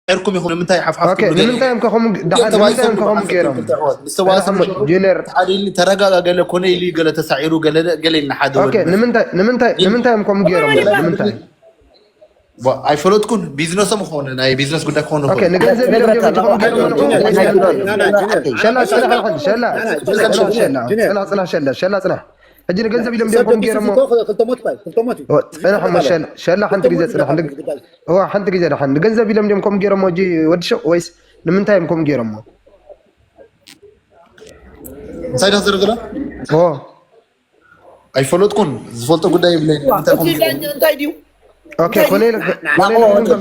ተሳዒርኩም ኢኹም ንምንታይ ሓፍሓፍ ኦኬ ንምንታይ እዮም ከኸሙ ደሓን ንምንታይ እዮም ከኸሙ ገይሮም ምስተዋሰ ጁኒየር ተሓዲልኒ ተረጋጋ ገለ ኮነ ኢሉ ገለ ተሳዒሩ ገለ ገለ ኢልና ሓደ ኦኬ ንምንታይ ንምንታይ ንምንታይ እዮም ከሙ ገይሮም ንምንታይ ኣይፈለጥኩን ቢዝነሶም ኾነ ናይ ቢዝነስ ጉዳይ ክኾነ ኦኬ ንገንዘብ ኢሎም ድዮም ከሙ ገይሮም ሸላ ሸላ ሸላ ሸላ ሸላ ሸላ ሕጂ ንገንዘብ ኢሎም ድዮም ከሙ ገይሮም ክልተ ሞት ባይ ክልተ ሞት እዩ ጽናሕ እሞ ሸላ ሸላ ሓንቲ ግዜ ጽናሕ እዋ ሓንቲ ግዜ ደሓን ንገንዘብ ኢሎም ድዮም ከም ገይሮሞ እጂ ወዲ ሸቕ ወይስ ንምንታይ እዮም ከም ገይሮሞ እንታይ ዳ ዝርዝራ ኦ ኣይፈለጥኩን ዝፈልጦ ጉዳይ ይብለኝ እንታይ ከም እቲ ዳኛ እንታይ ድዩ ኦኬ ኮነ ኢለ ኮነ ኢለ ከም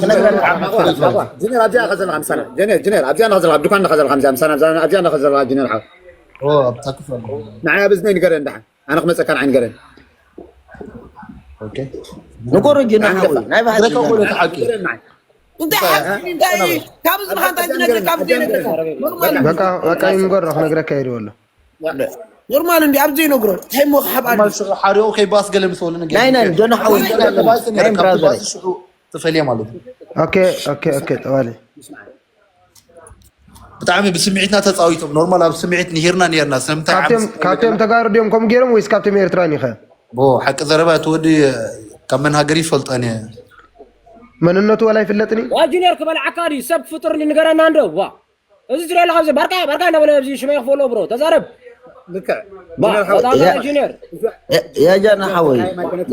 ጀነር ኣብዚኣ ከዘለካ ምሳና ጀነር ጀነር ኣብዚኣ ከዘለካ ኣብ ድኳን ከዘለካ ምሳና ኣብዚኣ ከዘለካ ጀነር ሓው ኦ ኣብታ ክፈል ንዓይ ኣብ እዝነይ ንገረን ደሓን ኣነ ክመፀካ ንዓይ ንገረን ኦኬ ንጎሮ ጅና ሓወይ ናይ ባህል ዝረከብ ኮለ ተሓቂ እንታይ ሓቂ እንታይ ካብ ዝኻ እንታይ ዝነግር ካብ ዘይነግር ኖርማል በቃ በቃ ይንገር ክነግረካ ይደወሎ ኖርማል እንዲ ኣብዚ ይነግሮ እንታይ ሞ ክሓብ ኣሎ ሓሪኦ ከይባስ ገለ ምስ ወለነ ናይ ናይ ጆና ሓወይ ናይ ብራዘር ትፈልየ ማለት እዩ ኦኬ ኦኬ ኦኬ ጠዋሊ ብጣዕሚ ብስምዒትና ተፃዊቶም ኖርማል ኣብ ስምዒት ንሂርና ነርና ስለምንታይ ካብቶም ተጋሩ ድዮም ከምኡ ገይሮም ወይስ ካብቶም ኤርትራን ኢኸ ሓቂ ዘረባ እቲ ወዲ ካብ መን ሃገር ይፈልጠን እየ መንነቱ ወላ ይፍለጥኒ ዋ ጁኒየር ክበልዓካ ድዩ ሰብ ፍጡር ንገረና እንዶ ዋ እዚ ትሪኦ ኣለካ ኣብዚ ባርካ ባርካ እናበለ ኣብዚ ሽመይ ክፈሎ ብሮ ተዛረብ ልክዕ ባ በጣም ጁኒየር ያጃና ሓወይ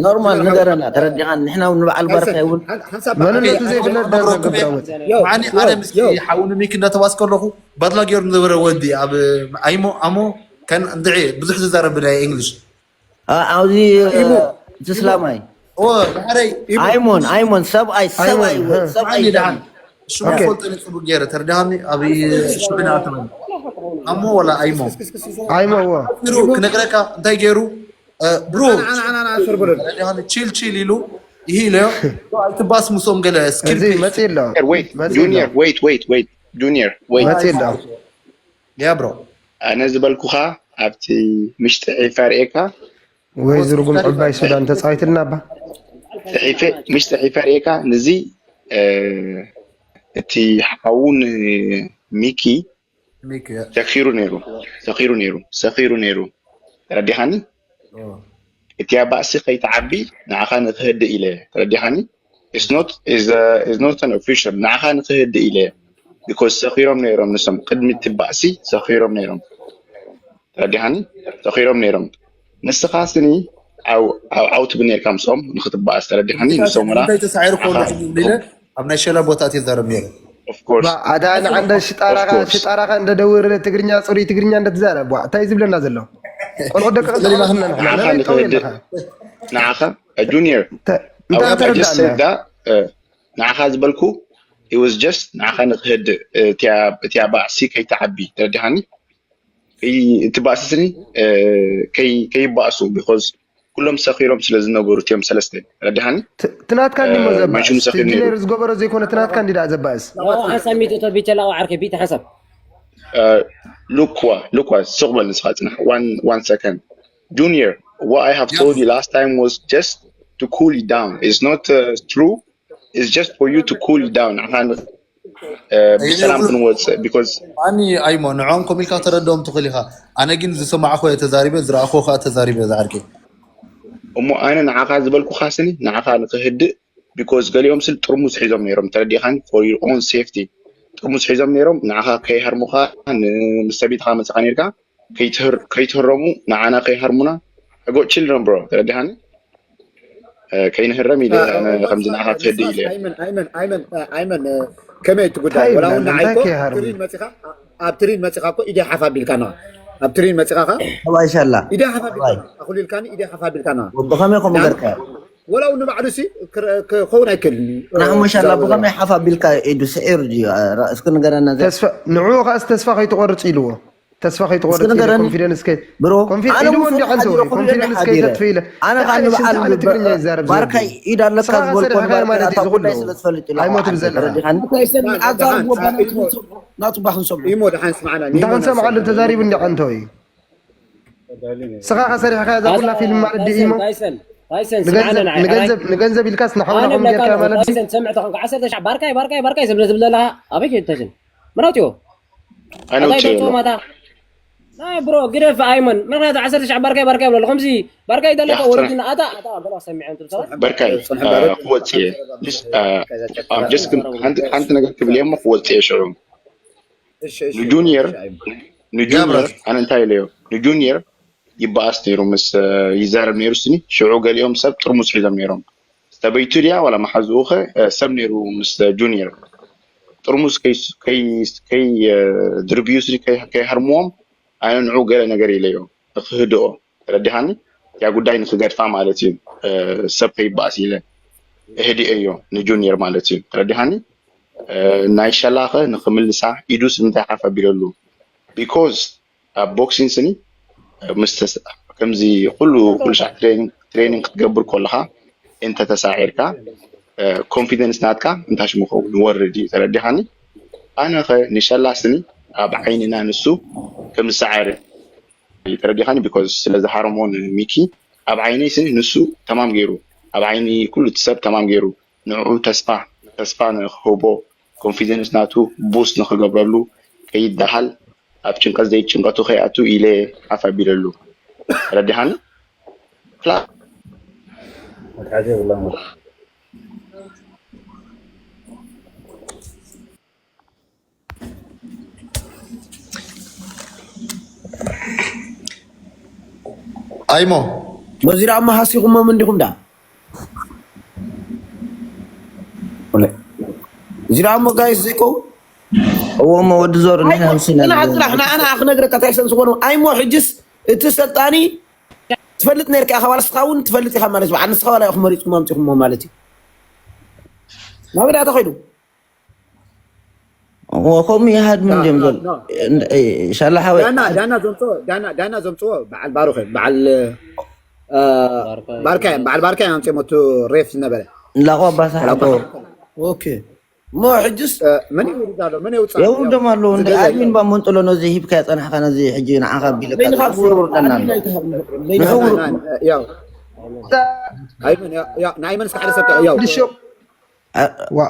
ኖርማል ንገረና ተረዲኻን ንሕና እውን ንበዓል ባርካ ይውን ሓንሳብ መንነቱ ዘይፍለጥ ዳና ገብራወት ማዓኒ ኣነ ምስ ሓውኒ ሚክ እንዳተባስ ከለኹ ባድላ ገይሩ ዝነበረ ወዲ ኣብ ኣይሞ ኣሞ ከን እንድዒ ብዙሕ ዝዛረብ ናይ እንግሊሽ ኣብዚ ትስላማይ ኦ ድሓረይ ኣይሞን ኣይሞን ሰብኣይ ሰብኣይ ሰብኣይ ደሓን ሽሙ ፈልጠኒ ፅቡቅ ገይረ ተረዳሃኒ ኣብ ሽዑና ኣተመ ኣሞ ወላ ኣይሞ ኣይሞ እዎ ሩ ክነግረካ እንታይ ገይሩ ብሮ ችል ችል ኢሉ ይህ ኢለዮ ኣይትባስ ምስኦም ገለ እዚ መፂ ኣሎ Wait, Junior, wait, wait, wait, Junior, wait. መፂ ኣሎ ያ ብሮ ኣነ ዝበልኩኻ ኣብቲ ምሽጢ ዒፋ ርኤካ ወይ ዝርጉም ዕባይ ሱዳን ተፃዊትልና ባ ምሽጢ ዒፋ ርኤካ ንዚ እቲ ሓውን ሚኪ ሚክ ሰኺሩ ነይሩ ሰኺሩ ነይሩ ሰኺሩ ነይሩ ተረዲኻኒ እቲያ ባእሲ ከይትዓቢ ንዓኻ ንክህድእ ኢለ ተረዲኻኒ is not is is not an official ንዓኻ ንክህድእ ኢለ because ሰኺሮም ነይሮም ንሶም ቅድሚ እቲ ባእሲ ሰኺሮም ነይሮም ተረዲኻኒ ሰኺሮም ነይሮም ንስኻ ስኒ ኣብ ዓው ትብል ነርካ ምስኦም ንክትበኣስ ተረዲኻኒ ንሶም ወላ እንታይ ተሳዒሩ ከሎ ኢለ ኣብ ናይ ሸላ ቦታ እትዛረብ ነይረ of course ኣታ ንዓንደ ሽጣራኻ ሽጣራኻ እንደ ደውር ትግርኛ ፅሩይ ትግርኛ እንደ ትዛረብ ዋ እንታይ ዝብለና ዘሎ ቆልዑ ደቂ ንዓኻ ንክህድእ ንዓኻ ጁኒየር እንታይ ተረዳእና ንዓኻ ዝበልኩ it was just ንዓኻ ንክህድእ እቲያ ባዕሲ ከይትዓቢ ተረዲኻኒ እቲ ባእሲ ስኒ ከይባእሱ because ኩሎም ሰኺሮም ስለ ዝነበሩ እቲኦም ሰለስተ ረዲሃኒ ትናትካ እንዲሞ ማሽኑ ሰኺሩ ነይሩ ዘባእስ ዝገበሮ ዘይኮነ ትናትካ እንዲ ደኣ ዘባእስ ሓሳብ ሚእቲ እቶ ቢቸላዊ ዓርከይ ቢቲ ሓሳብ ሉክዋ ሉክዋ ስቕ በል ንስኻ ፅናሕ one second Junior, what I have told you last time was just to cool you down. It's not uh, true. It's just for you to cool you down. ብሰላም ክንወፅእ because ኣኒ ኣይሞ ንዖም ኮም ኢልካ ተረድኦም ትኽእል ኢኻ ኣነ ግን ዝሰማዕኹ እየ ተዛሪበ ዝረኣኹ ከዓ ተዛሪበ ዝዓርከይ እሞ ኣነ ንዓኻ ዝበልኩኻ ስኒ ንዓኻ ንክህድእ because ገሊኦም ስል ጥርሙዝ ሒዞም ነይሮም ተረዲኻኒ for your own safety ጥርሙዝ ሒዞም ነይሮም ንዓኻ ከይሃርሙኻ ምስ ሰበይትኻ መፅኻ ነርካ ከይትህረሙ ንዓና ከይሃርሙና I got children bro ተረዲኻኒ ከይንህረም ኢለ ከምዚ ንዓኻ ክህድእ ኢለ ኣይመን ከመይ እቲ ጉዳይ ወላ እውን ንዓይ እኮ ትሪን መፂኻ ኣብ ትሪን መፂኻ እኮ ኢደ ሓፍ ኣቢልካ ነኻ ኣብ ትሪን መፂኻ ኸ ሰብኣይ ሻላ ኢደ ሓፍ ኣቢልካ ነኻ ኣኹሊልካኒ ኢደ ሓፍ ኣቢልካ ነኻ ብኸመይ ከምኡ ገርካ ወላ እውን ንባዕሉ ሲ ክኸውን ኣይክእልን እዩ ናሕሞ ሻላ ብኸመይ ሓፍ ኣቢልካ ኢዱ ስዒር ድዩ እስኪ ንገረና ንዕኡ ከኣስ ተስፋ ከይትቆርፅ ኢልዎ ተስፋ ከይትቆርፅ ኢለ ኮንፊደንስ ከይ ብሮ ኮንፊደንስ ኢልዎ እንዲ ሓንተ ወይ ኮንፊደንስ ከይተጥፍ ኢለ ኣነ ከዓ ንበዓል ትግርኛ ይዛረብ ባርካይ ኢድ ኣለካ ዝበልኮ ሰሪሕካዮ ማለት እዩ ዝኹሉ ስለዝፈልጥ ኢሉ ኣይሞት ብዘለና ናቱ ባክ ንሰምዑ ኢሞ ደሓን ስማዕና እንታ ክንሰምዓሉ ተዛሪቡ እንዲ ዓንተ ወይ ስኻ ከሰሪሕካ እዛ ኩላ ፊልም ማለት ድዩ ኢሞ ታይሰን ታይሰን፣ ስምዓና ንገንዘብ ንዓይ፣ ንገንዘብ ንገንዘብ ኢልካስ ንሓውና ኣነ ከምኡ ጌርካ ብለካ ማለት ኣለኹ። ታይሰን፣ ትሰምዕ ተኾንካ ዓሰርተ ሺሕ ባርካይ፣ ባርካይ፣ ባርካይ ዝብል ዝብለላ ኣበይ ከይዱ ታይሰን? ምራውት እዩ። ኣነ ኣታ ውፅእ እየ። ጨዋታ። ናይ ብሮ፣ ግደፍ ኣይመን። ምኽንያቱ ዓሰርተ ሺሕ ባርካይ፣ ባርካይ ይብለሉ። ከምዚ ባርካይ ይደለካ ያኽትራ። ወሪድና ኣታ፣ ኣታ፣ ገለ ሰሚዐ እንትን ሰባት። በርካይ፣ ጽንሕ እ፣ በል። ክወጽእ እየ። እ፣ ኣብ ጀስት ሓንቲ፣ ሓንቲ ነገር ክብል እየ እሞ ክወጽእ እየ ሽዑ። እሺ፣ እሺ፣ ንጁኒየር፣ እሺ፣ ኣይመን። ንጁኒየር፣ ያብራስ። ኣነ እንታይ ኢለዮ? ንጁኒየር ይበኣስ ነይሩ፣ ምስ፣ እ፣ ይዛረብ ነይሩ ስኒ። ሽዑ ገሊኦም ሰብ ጥርሙዝ ሒዞም ነይሮም። ሰበይቱ ድያ ዋላ መሓዝኡ ኸ፣ እ፣ ሰብ ነይሩ ምስ ጁኒየር። ጥርሙዝ ከይ-፣ ከይ-፣ ከይ-፣ እ፣ ድርብዩ ስኒ ከይ-፣ ከይሃርምዎም፣ ኣነ ንዑ ገለ ነገር ኢለዮ፣ ንክህድኦ። ተረዲሃኒ? እቲያ ጉዳይ ንክገድፋ ማለት እዩ። እ፣ ሰብ ከይበኣስ ኢለ እህድኤዮ ንጁኒየር ማለት እዩ። ተረዲሃኒ? እ፣ ናይ ሸላኸ ንክምልሳ ኢዱስ እንታይ ሓፍ ኣቢለሉ? ቢኮዝ ኣብ ቦክሲንግ ስኒ፣ እ፣ ምስ ተስ-፣ ከምዚ ኩሉ፣ ኩሉ ሻዕ ትሬኒንግ፣ ትሬኒንግ ክትገብር ከለኻ እንተ ተሳዒርካ፣ እ፣ ኮንፊደንስ ናትካ እንታይ ሽሙ ኸውን ይወርድ እዩ። ተረዲኻኒ? ኣነ ኸ ንሸላ ስኒ ኣብ ዓይንና ንሱ ከም ዝሰዓረ ተረዲኻኒ? ቢኮዝ ስለ ዝሃረሞ ንሚኪ ኣብ ዓይነይ ስኒ ንሱ ተማም ገይሩ፣ ኣብ ዓይኒ ኩሉ እቲ ሰብ ተማም ገይሩ፣ ንዕኡ ተስፋ፣ ተስፋ ንክህቦ፣ ኮንፊደንስ ናቱ ቡስት ንክገብረሉ፣ ከይደሃል፣ ኣብ ጭንቀት ዘይጭንቀቱ ከይኣቱ ኢለ ሓፍ ኣቢለሉ። ተረዲኻኒ? ክላ-፣ ኣይሞ። በዚ ደኣ እሞ ሃሲኹሞም እንዲኹም ደኣ። እዚ ደኣ እሞ ጋይስ ዘይኮ? እዎ እሞ ወዲ ዞር ንሕና ምስና ጽናሕ፣ ጽናሕ፣ ንዓና ክነግረካ እንታይ ሰም ዝኾነ። ኣይሞ ሕጅስ እቲ ሰልጣኒ ትፈልጥ ነርካ ኢኻ፣ ዋላ ንስኻ እውን ትፈልጥ ኢኻ ማለት እዩ። በዓል ንስኻ ዋላ ኢኹም መሪጽኩም ኣምጺኹሞ ማለት እዩ። ናበይ ደኣ ተኸይዱ? ከምኡ ይሃድም ዳ-፣ እንዲዮም ዳ-፣ ዘሎ። ዳ-፣ ሻላ ሓወይ። ዳና፣ ዳና ዘምጽኦ፣ ዳና፣ ዳና ዘምጽኦ በዓል ባሩኸ፣ በዓል፣ እ፣ ባርካይ። ባርካይ፣ በዓል ባርካይ ኣምጽኦ መቱ ሬፍ ዝነበረ። ላቆ ኣባሳ ላቆ ሓቦ። ሓቦ። ኦኬ። እሞ ሕጅስ እ፣ መን ይውርድ ኣሎ? መን የውጽእ ኣሎ? የውርዶም ኣለዉ። እንደ ስለዚ ኣድሚን ባ መንጥሎ ነዚ ሂብካ ጸናሕካ ነዚ ሕጂ ንዓኻ ቢለካ በይንኻ ትውርውር ደና ኣሎ። በይንኻ ንሕውር። እ፣ ያው። ኣይመን፣ ያው፣ ያው፣ ንኣይመን እስከ ሓደ ሰብ ያው። ልሾ። ዋ፣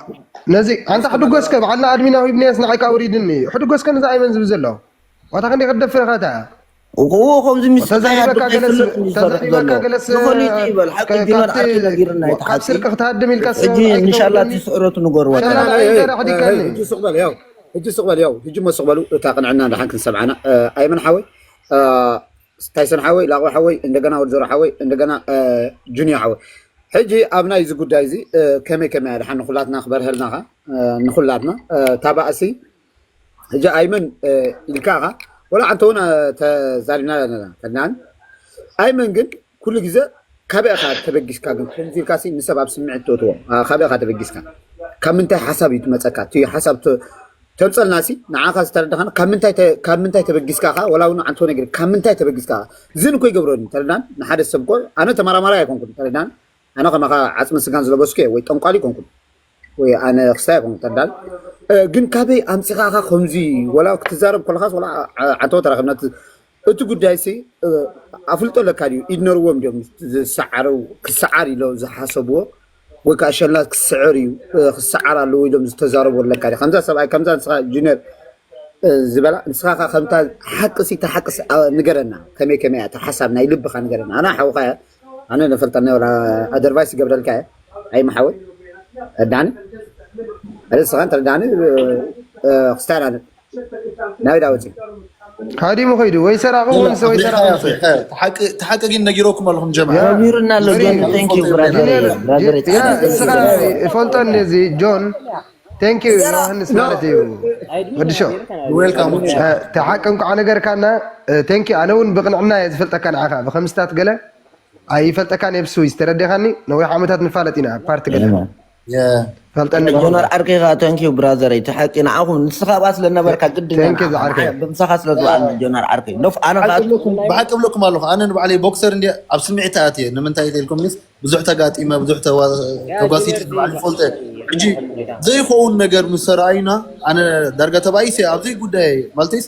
ነዚ ኣንታ ሕድጎስከ በዓልና ኣድሚናዊ ብንያስ ንዓይ ከኣ ውሪድኒ። ሕድጎስከ ነዚ ኣይመን ዝብል ዘሎ። ዋታ ክንደይ ክትደፍር ኢኻ እታ? እዎ፣ ከምዚ ምስ ተዛሪበካ ተዛሪበካ ገለስ፣ ገለስ ተዛሪበካ ዘሎ። ገለስ፣ ንኸሊት ይበል፣ ሓቂ ከ-፣ ዲመር ካብቲ፣ ዓርኪ ነጊርና እዩ፣ ካብ ሓቂ። ስርቂ ክትሃድም ኢልካስ ሕጂ ኣይትነግሩኒ? እንሻላ እቲ ስዕረቱ ንገርዎ። ሸላ ሸላ ሕዲካኒ። ሕጂ ስቕ በል፣ ያው፣ ሕጂ ስቕ በል፣ ያው፣ ሕጂ እሞ ስቕ በሉ፣ እታ ቅንዕና ደሓን ክንሰምዓና። እ፣ ኣይመን ሓወይ፣ እ፣ ታይሰን ሓወይ፣ ላቆ ሓወይ፣ እንደገና ወዲ ዘሮ ሓወይ፣ እንደገና፣ እ፣ ጁንዮ ሓወይ። ሕጂ ኣብ ናይ እዚ ጉዳይ እዚ፣ እ፣ ከመይ ከመይ ኣድሓን ንኹላትና ክበርሀልናኻ፣ እ፣ ንኹላትና፣ እ፣ እታ ባእሲ፣ ሕጂ ኣይመን፣ እ፣ ኢልካ ኢኻ፣ ወላ ኣንተ እውን፣ እ፣ ተዛሪብና ኣለና። ከናን ኣይመን ግን ኩሉ ግዜ ካበይ ኢኻ ተበጊስካ ግን? ከምዚ ኢልካ ሲ ንሰብ ኣብ ስምዒት ተእትዎ። እ፣ ካበይ ኢኻ ተበጊስካ? ካብ ምንታይ ሓሳብ እዩ ትመጸካ? እቲ ሓሳብ ተ-፣ ተምጸልና ሲ ንዓኻ ዝተረዳኻን ካብ ምንታይ ተ-፣ ካብ ምንታይ ተበጊስካ ኢኻ? ወላ እውን ኣንተ ነገር ካብ ምንታይ ተበጊስካ ኢኻ? ዝን እኮ ይገብረኒ። ተረዳን? ንሓደ ሰብ እኮ ኣነ ተመራማሪ ኣይኮንኩን። ተረዳን? ኣነ ከማኻ ዓጽሚ ስጋን ዝለበስኩ እየ ወይ ጠንቋሊ ኣይኮንኩን። ወይ ኣነ ክስታይ ኣይኮንኩን። ተረዳን? እ፣ ግን ካበይ ኣምጺኻ ኢኻ ከምዚ ወላ ክትዛረብ ከለኻስ ወላ ዓ-፣ ዓንተቦ ተራኺብና እቲ፣ እቲ ጉዳይ ሲ፣ እ፣ ኣፍልጦ ኣለካ ድዩ? ኢድ ነርዎም ድዮም ዝሰዓሩ፣ ክሰዓር ኢሎ ዝሓሰብዎ? ወይ ከዓ ሸላት ክስዕር እዩ፣ እ፣ ክሰዓር ኣለዎ ኢሎም ዝተዛረቡ ኣለካ ድዩ? ከምዛ ሰብኣይ፣ ከምዛ ንስኻ ጁኒየር፣ እ፣ ዝበላ፣ ንስኻ ኸ ከምታ ሓቂ ሲ፣ እታ ሓቂ ሲ፣ ኣ፣ ንገረና። ከመይ ከመይ እያ እታ ሓሳብ ናይ ልብኻ ንገረና። ኣነ ሓውኻ እየ። ኣነ ነፈልጠና ወላ ኣደርቫይስ ይገብረልካ እየ። ኣይመሓወይ። ተረዳኒ? ኣረ ንስኻ ተረዳኒ፣ እ፣ እ፣ ክስታይ ኣነ ናበይ ዳ ወፂ? ሃዲሙ ኸይዱ ወይ ሰራቂ ጆን፣ ወንስ ወይ ኣፍሪቃ ሰራቂ ወንስ? ኣፍሪቃ። እቲ ሓቂ፣ እቲ ሓቂ ግን ነጊረኩም ኣለኹም ጀማዓ። ያ፣ ነጊሩና ኣሎ፣ ጆን፣ ጆን፣ thank you፣ ጆን፣ brother፣ ጆን፣ brother፣ ያ፣ ጆን፣ ንስኻ ጆን። ይፈልጦ እንደዚ፣ ጆን፣ thank you፣ ዮሃንስ ማለት እዩ። ወዲ ሾው። Welcome፣ ወዲ ሾው። እ፣ እቲ ሓቂ እንኳዕ ነገርካና፣ እ፣ thank you። ኣነ እውን ብቕንዕና እየ ዝፈልጠካ ንዓኻ፣ ብኸምስታት ገለ ኣይፈልጠካን እየ ብስዊዝ፣ ተረዲኻኒ? ነዊሕ ዓመታት ንፋለጥ ኢና፣ ኣብ ፓርቲ ገለ። ያ። ፈልጠኒ ጆናር ዓርከይ ኸዓ፣ thank you፣ brother፣ እቲ ሓቂ ንዓኹም፣ ንስኻ ኣብኣ ስለ ነበርካ ግድን ኢና፣ thank you፣ ዝዓርከይ። ንዓ-፣ ብምሳኻ ስለ ዝበኣልና፣ ጆናር ዓርከይ። ኖፍ፣ ኣነ ኸዓ ብሓቂ እብለኩም፣ ብሓቂ እብለኩም ኣለኹ። ኣነ ንባዕለይ ቦክሰር እንድየ፣ ኣብ ስምዒት ኣትየ። ንምንታይ ኢልኩም ምስ ብዙሕ ተጋጢመ፣ ብዙሕ ተዋ-፣ ተጓሲጠ፣ ንባዕለይ ይፈልጦ። ሕጂ ዘይኸውን ነገር ምስ ተረኣዩና፣ ኣነ ዳርጋ ተባኢሰ፣ ኣብ ዘይጉዳይ፣ ማለተይስ፣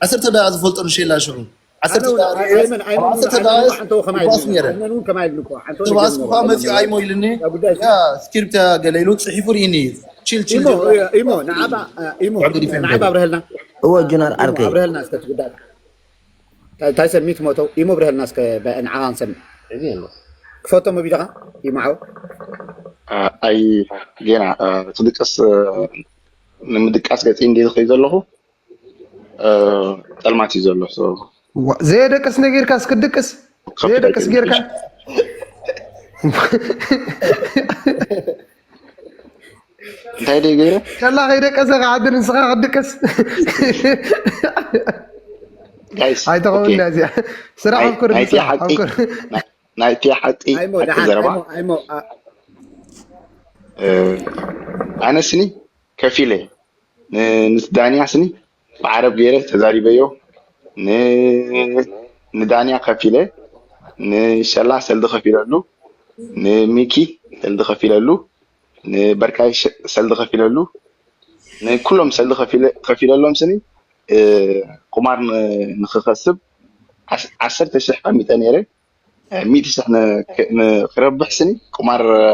ዓሰርተ ደቂቃ ዝፈልጦ ንሸላ ሽዑ። ዓሰርተ ደቂቕ፣ ኣይመን፣ ኣይመን፣ ዓሰርተ ደቂቕ ሓንቶ ከማይ ባስ ኢልኒ። ነይረ። ኣይመን እውን ከማይ ኢልኒ እኮ። ሓንቶ ባስ ነይረ። እኳ መፂኡ ኣይሞ ኢልኒ። ኣብ ጉዳይ ያ ስክሪፕት ገለ ኢሉ ፅሒፉ ርኢኒ። ቺል፣ ቺል ኢሞ፣ ጀምር። ኢሞ፣ ንዓባ፣ ኢሞ፣ ብዕጉዲ ፈንበል። ንዓባ ኣብርሀልና። እወ፣ ጁናር ኢሞ፣ ዓርከይ። ኣብርሀልና እስከ እቲ ጉዳይ። እንታይ፣ እንታይ ሰብ ሚት ሞተው? ኢሞ፣ ኣብርሀልና እስከ በ-፣ ንዓኻ ንሰምዕ። እዚ ኣሎ። ክፈቶ መቢልኻ? ኢሞ፣ ዓው። አ፣ ኣይ፣ ጌና፣ አ፣ ትድቅስ፣ አ፣ ንምድቃስ ገፂ እንዲ ዝኸይ ዘለኹ፣ አ፣ ጠልማት እዩ ዘሎ። ሶ፣ ዋ፣ ዘየደቅስ ነጊርካስ ክድቅስ? ከፊት ዘየደቅስ ኣይትብል። ጌርካ? እንታይ ደይ ገይረ? ከላ ከይደቀሰ ክዓቢ ንስኻ ክድቅስ? ጋይስ፣ ኣይትኸውን ኦኬ። እያ እዚኣ። ስራሕ ናይ፣ ኣብኩር ናይቲ ንስራሕ ሓቂ፣ ኣብኩር። ናይ፣ ናይቲ ሓቂ፣ ኣይሞ፣ ሓቂ ደሓን፣ ዘረባ። ኣይሞ፣ ኣይሞ፣ ኣ- እ፣ ኣነ ስኒ ከፊለ፣ ን-፣ ንዳንያ ስኒ ብዓረብ ገይረ ተዛሪበዮ። ን-፣ ንዳንያ ከፊለ፣ ንሸላ ሰልዲ ከፊለሉ፣ ንሚኪ ሰልዲ ከፊለሉ፣ ንበርካይ ሸ-፣ ሰልዲ ከፊለሉ፣ ንኩሎም ሰልዲ ከፊለ-፣ ከፊለሎም ስኒ፣ እ፣ ቁማር ን-፣ ንክኸስብ ዓስ-፣ ዓሰርተ ሽሕ ቀሚጠ ነይረ። እ፣ ሚእቲ ሽሕ ን-፣ ክ-፣ ንክረብሕ ስኒ ቁማር፣ እ፣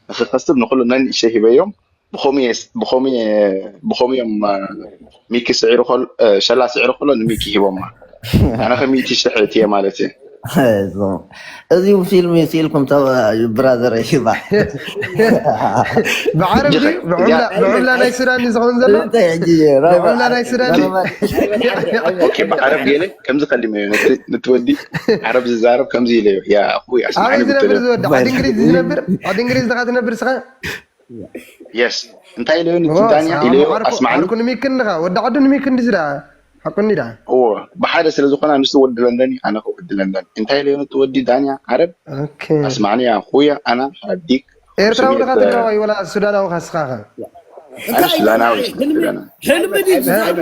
ንክኸስብ ንኩሉ ነንእሸ ሂበዮም። ብኸምኡ እየ ስ-፣ ብኸምኡ እየ፣ ብኸምኡ እዮም፣ እ፣ ሚኪ ስዒሩ ከሎ፣ እ፣ ሸላ ስዒሩ ከሎ ንሚኪ ሂቦማ። ኣነ ከ ሚእቲ ሽሕ እትየ ማለት እየ። እዞም፣ እዚ ፊልም እዩ ሲልኩም ተባ-፣ ብራዘር ይባ። ብዓረብ ድዩ? ብዑምላ፣ ብዑምላ ናይ ሱዳን እዩ ዝኸውን ዘሎ? እንታይ ሕጂ ራባ ብዑምላ ናይ ሱዳን እዩ? ራባ ኦኬ፣ ብዓረብ ገለ ከምዚ ከሊመዮ ነቲ፣ ነቲ ወዲ ዓረብ ዝዛረብ ከምዚ ኢለዮ። ያ ኣኹይ፣ ኣበይ ኣስማዕኒ ዝነብር ብትለ ዝወዲ? ዓዲ እንግሊዝ ዝነብር? ዓዲ እንግሊዝ ድኻ ትነብር ስኻ? የስ። እንታይ ኢለዮ? ኦ፣ ንትንታንያ ስኻ ኢለዮ፣ መዓርኩ፣ ኣስማዕኒ። መዓርኩ ንሚክን ድኻ? ወዲ ዓዲ ንሚክን ድዚ ደኣ? ሓቁኒ ደኣ? እዎ፣ ብሓደ ስለ ዝኾነ ንሱ ወዲ ለንደን እዩ፣ ኣነ ከ ወዲ ለንደን። እንታይ ኢለዮ? ነቲ ወዲ ዳንያ ዓረብ፣ ኦኬ። ኣስማዕኒ ያ ኣኹያ፣ ኣና ሃዲክ ኤርትራዊ ዲኻ ትግራዋይ ወላ ሱዳናዊ ኻስኻኸ? ኣነ እንታይ ሱዳናዊ፣ ዳኒ፣ ሱዳናዊ። ሕልሚ ድዩ ዝዛረብ?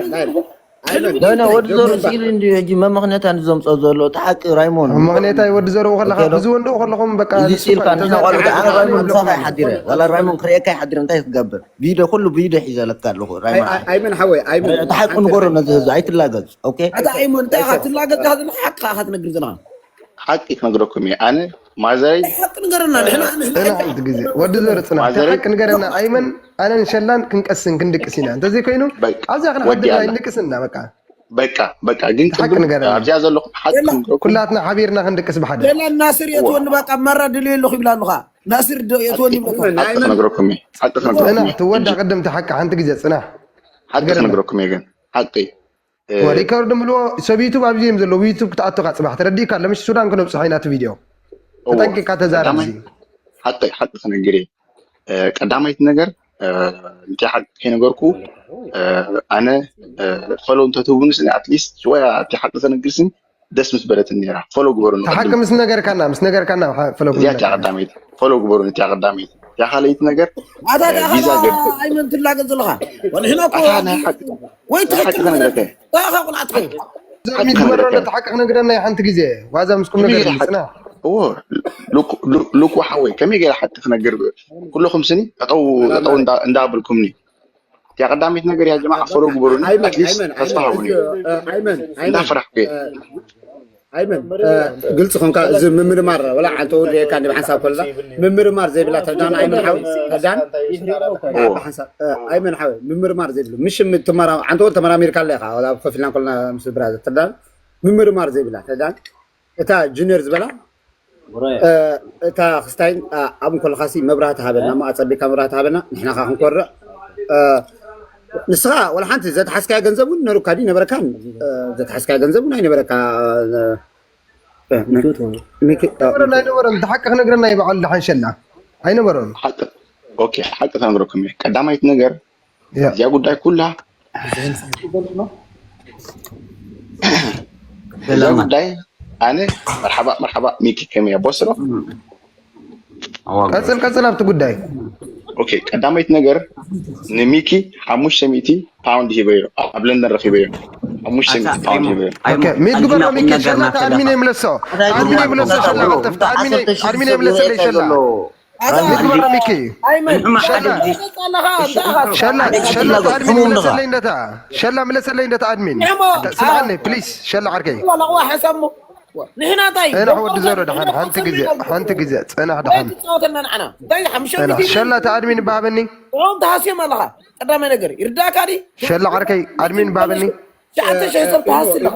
ሕልሚ ዳኒ፣ ወዲ ዘሩ ሲል እንዲ ሕጂ መመኽነታ ንዘምጾ ዘሎ፣ እቲ ሓቂ ራይሞን። መመኽነታ ወዲ ዘሩ ከለኻ፣ ኦኬ፣ ዶ? ብዝወንዶ ከለኹም በቃ እዚ ንሱ ሲልካ እኮ ንሕና ቆልዑ፣ ኣነ ራይሞን ምሳኻ ይሓድረ፣ ዋላ ራይሞን ክርእየካ ይሓድረ፣ እንታይ ክትገብር? ቪድዮ፣ ኩሉ ቪድዮ ሒዘ ለካ ኣለኹ፣ ራይሞን። ኣይ-፣ ኣይመን ሓወይ፣ ኣይመን። እቲ ሓቂ ንገሮ ነዚ ህዝቢ፣ ኣይትላገጽ፣ ኦኬ? ኣታ ኣይመን፣ እንታይ ኢኻ ትላገጽ ኢኻ ዘለኻ? ሓቂ ኢኻ ትነግር ዘለኻ። ሓቂ ክነግረኩም እየ። ኣነ ማዘረይ ሓቂ ንገረና፣ ንሕና፣ ንሕና ጽናሕ፣ ሓንቲ ግዜ። ወዲ ዘር ጽናሕ። ማዘረይ ሓቂ ንገረና። ኣይመን፣ ኣነን ሸላን ክንቀስን ክንድቅስ ኢና። እንተዘይኮይኑ፣ በቃ፣ ኣብዚኣ ክንሓድር ወዲኣና። ኣይንድቅስን ኢና፣ በቃ። በቃ፣ በቃ፣ ግን ሓቂ ቅድም ንገረና። ኣብዚኣ ዘለኹም ሓቂ የላ። ክንገርኩም። ኩላትና ሓቢርና ክንድቅስ ብሓደ። የላ፣ ናስር እየ ትወኒ፣ በቃ፣ ማራ ድልየ ኣለኹ ይብላ ኣለኻ። ናስር ዶ እየ ትወኒ ሓቂ፣ ይብለካ። ሓቂ ኣይመን። ክነግረኩም እየ። ሓቂ ክነግረኩም ጽናሕ፣ እየ። ትወዳ ሕጂ ቅድም እቲ ሓቂ ሓንቲ ግዜ ጽናሕ። ሓቂ ንገረና። ክነግረኩም እየ ግን። ሓቂ። እ፣ ወ-፣ ሪከርድ ምልዎ ሰብ ዩቱብ ኣብዚ እዮም ዘለዉ። ዩቱብ ክትኣቱ ኢኻ ጽባሕ። ተረዲእካ ኣሎ፣ ምሽ ሱዳን ክነብጽሖ ኢና እቲ ቪድዮ። እዎ። ተጠንቂቕካ ተዛረብ ቀዳማይ እዚ። ሓቂ፣ ሓቂ ክነግር እየ። እ፣ ቀዳማይቲ ነገር፣ እ፣ እቲ ሓቂ ከይነገርኩ፣ እ፣ ኣነ፣ እ፣ ፈሎ እንተትህቡኒ ስኒ፣ ኣትሊስት ሽወያ እቲ ሓቂ ዘነግር ስኒ ደስ ምስ በለትኒ ነይራ። ፈሎ ግበሩኒ እቲ ሓቂ ቅድም። ምስ ነገርካና፣ ምስ ነገርካና፣ ሓ-፣ ፈሎ እዚኣ እቲኣ ክንነግር። ቀዳመይቲ። ፈሎ ግበሩኒ እቲኣ ቀዳመይቲ። እቲኣ ካልኣይቲ ነገር፣ ኣታ፣ እ፣ ኣታ፣ ቪዛ ኣታ፣ ገብ-፣ ኣይመን ትላገጽ ዘለኻ? ወንሕና እኮ ኣታ፣ ናይ ሓቂ፣ ወይ ናይ ሓቂ ትኽክል ክነግረካ እየ። ኣኻ ቁልዓትካ እዩ። ሓቂ ክነግረካ እየ። ሓቂ ክነግረና እዩ ሓንቲ ግዜ። ዋዛ ምስ ቁም ከመይ ነገር ገይረ ሓቂ? ጽናሕ። እዎ፣ ሉ-፣ ሉ-፣ ሉኩ ሓወይ፣ ከመይ ገይረ ሓቂ ክነግር? ኩለኹም ስኒ ጠጠው፣ ጠጠው እንዳ-፣ እንዳበልኩምኒ። እቲኣ ቀዳመይቲ ነገር፣ ያ ጀማዓ፣ ፈሎ ግበሩኒ። ኣይመን፣ ኣትሊስት ኣይመን፣ ተስፋ ኣይመን፣ ሃቡኒ። እ፣ ኣይመን፣ ኣይመን፣ እንዳፈራሕኩ እየ። እ፣ ኣይመን፣ እ፣ ግልፂ ኾንካ፣ እዚ ምምርማር፣ ወላ ዓንተ እውን ርኤካ እንዲ ብሓንሳብ ኮላ፣ ምምርማር ዘይብላ ተዳን፣ ኣይመን ሓወይ፣ ተዳን፣ እዎ። ብሓንሳብ፣ እ፣ ኣይመን ሓወይ፣ ምምርማር ዘይብሉ፣ ምሽ ም-፣ ትመራ-፣ ዓንተ እውን ተመራሚርካ ኣለ ኢኻ፣ ወላ ኣብ ኮፍ ኢልና ኮልና ምስ ብራዘር ተዳን፣ ምምርማር ዘይብላ ተዳን፣ እታ ጁኒየር ዝበላ፣ እ፣ እታ ክስታይን፣ እ፣ ኣብኡ ከለኻሲ መብራህቲ ሃበና፣ እሞ ኣጸቢቕካ መብራህቲ ሃበና፣ ንሕና ኸኣ ክንኮርዕ። እ፣ ንስኻ ወላ ሓንቲ ዘትሓዝካዮ ገንዘብ እውን ነሩካ ድዩ ነበረካን? እ፣ ዘትሓዝካዮ ገንዘብ እውን ኣይነበረካ። እ፣ እ፣ ሚኪ፣ እ፣ ኣይነበረን፣ ኣይነበረን። እቲ ሓቂ ክነግረና እዩ በዓል ደሓን ሸላ። ኣይነበረን። ሓቂ፣ ኦኬ፣ ሓቂ ክነግረኩም እየ። ቀዳማይቲ ነገር፣ ያ። እዚኣ ጉዳይ ኩላ እዛ ጉዳይ ኣነ መርሓባ፣ መርሓባ፣ ሚኪ ከመይ ኣቦ ስለ? ቀጽል፣ ቀጽል ኣብቲ ጉዳይ። ኦኬ፣ ቀዳመይቲ ነገር ንሚኪ ሓሙሽተ ሚእቲ ፓውንድ ሂበዮ፣ ኣብ ለንደን ረኺበዮ። ሓሙሽተ ሚእቲ ኣታ ፓውንድ ሪሞ፣ ሂበዮ። ኣይ ኦኬ፣ ሞ፣ ሚት ኣንትና ግበሮ ቁም ሚኪ፣ ነገር ሸላ ናት ኣድሚን ኣለኻ። የምለሶ። ኣድሚን የምለሶ፣ ሸላ፣ ቀልጥፍ፣ ኣድሚን፣ ኣድሚን የምለሰለይ ሸላ። ኣታ ሚት ግበሮ ሚኪ። ኣይመን ንሕማ ሓደ ሸላ ግዜ ሸላ ኣለኻ እንታ ሸላ ኣድሚን ሸላ ኣድሚን ሕሙም ምለሰለይ እንደታ ሸላ ምለሰለይ እንደታ ኣድሚን ንሕሞ ስምዓኒ ፕሊስ ሸላ ዓርከይ። ዋላ ዋ ሕሰሞ ንሕና እንታይ ጽናሕ ወዲ ዘሮ ደሓን ሓንቲ ግዜ ሓንቲ ግዜ ጽናሕ ደሓን ትጻወተልና ንዓና እንታይ ሓምሸ ጽናሕ ሸላ ተኣድሚን ባበኒ ኦም ተሃስዮም ኣለኻ ቀዳማይ ነገር ይርዳእካ ዲ ሸላ ዓርከይ ኣድሚን ባበኒ ሸዓተ ሸሕ ሰብ ተሃሲ ኣለኻ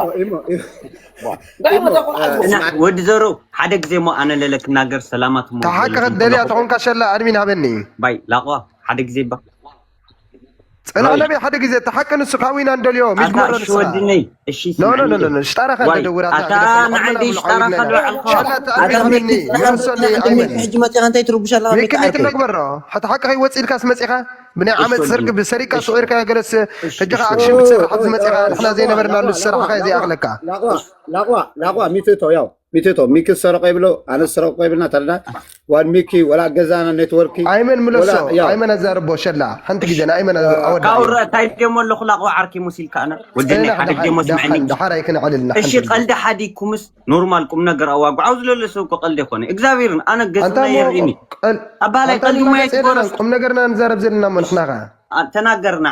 እንታይ መታ ቆልዓ እና ወዲ ዘሮ ሓደ ግዜ ሞ ኣነ ለለ ክናገር ሰላማት ሞ ተሓቂ ደልያ ተኾንካ ሸላ ኣድሚን ሃበኒ ባይ ላቋ ሓደ ግዜ ባ ጽናሕ ነበይ ሓደ ግዜ ተሓቂ ንሱ ካዊና እንደልዮ ሚት ኣታ ግበሮ እሺ ወድነይ እሺ ኖ ኖ ኖ ስምዓኒ። ኖ ሽጣራኻ ዋይ፣ ደውራታ ኣታ ንዓይ ድሽ ሽጣራኻ ዶ ዓልካ ሸላ ተኣድሚን ሃበኒ ምለሰኒ ኣይመን ሕጂ መፂኻ እንታይ ትርብሽ ኣለኻ ሚኪ ሚኪ ሚኪ ዓርከይ ትለግበሮ ሕቲ ሓቂ ከይወፅእ ኢልካስ መፂኻ ብናይ ዓመት ስርቂ ብሰሪቃ ስቑርካ ገለስ ሕጂ ከዓ ኣክሽን ብትሰርሕ ኣብዚ መፂኻ ንሕና ዘይነበርናሉ ዝሰራሕካ ዘይኣኽለካ ላቋ ላቋ ላቋ ሚትቶ ያው ሚትቶ ሚኪ ዝሰረቆ ይብሎ ኣነ ዝሰረቆ ይብልና ተለና ዋን ሚኪ ወላ ገዛና ኔትወርክ ኣይመን ምለሶ ወላ- ያው። ኣይመን ኣዛርቦ ሸላ ሓንቲ ግዜ ንኣይመን ኣወዳ ካብኡ እንታይ ደሞ ኣለኹ ላቑ ዓርኪ ሙሲልካ ኣነ ወደኒ ሓደ ግዜ ሞ ስምዐኒ ድሓር ኣይክነዕልልና እሺ ቀልዲ ሓዲግኩምስ ኖርማል ቁም ነገር ኣዋጉ ኣብዚ ለለ ሰብ እኮ ቀልዲ ኣይኮነ እግዚኣብሔርን ኣነ ገጽና የርእኒ ኣባላይ ቀልዲ ሞ ኣይትጎረስ ቁም ነገርና ንዛረብ ዘለና እሞ ንሕና ኸ ተናገርና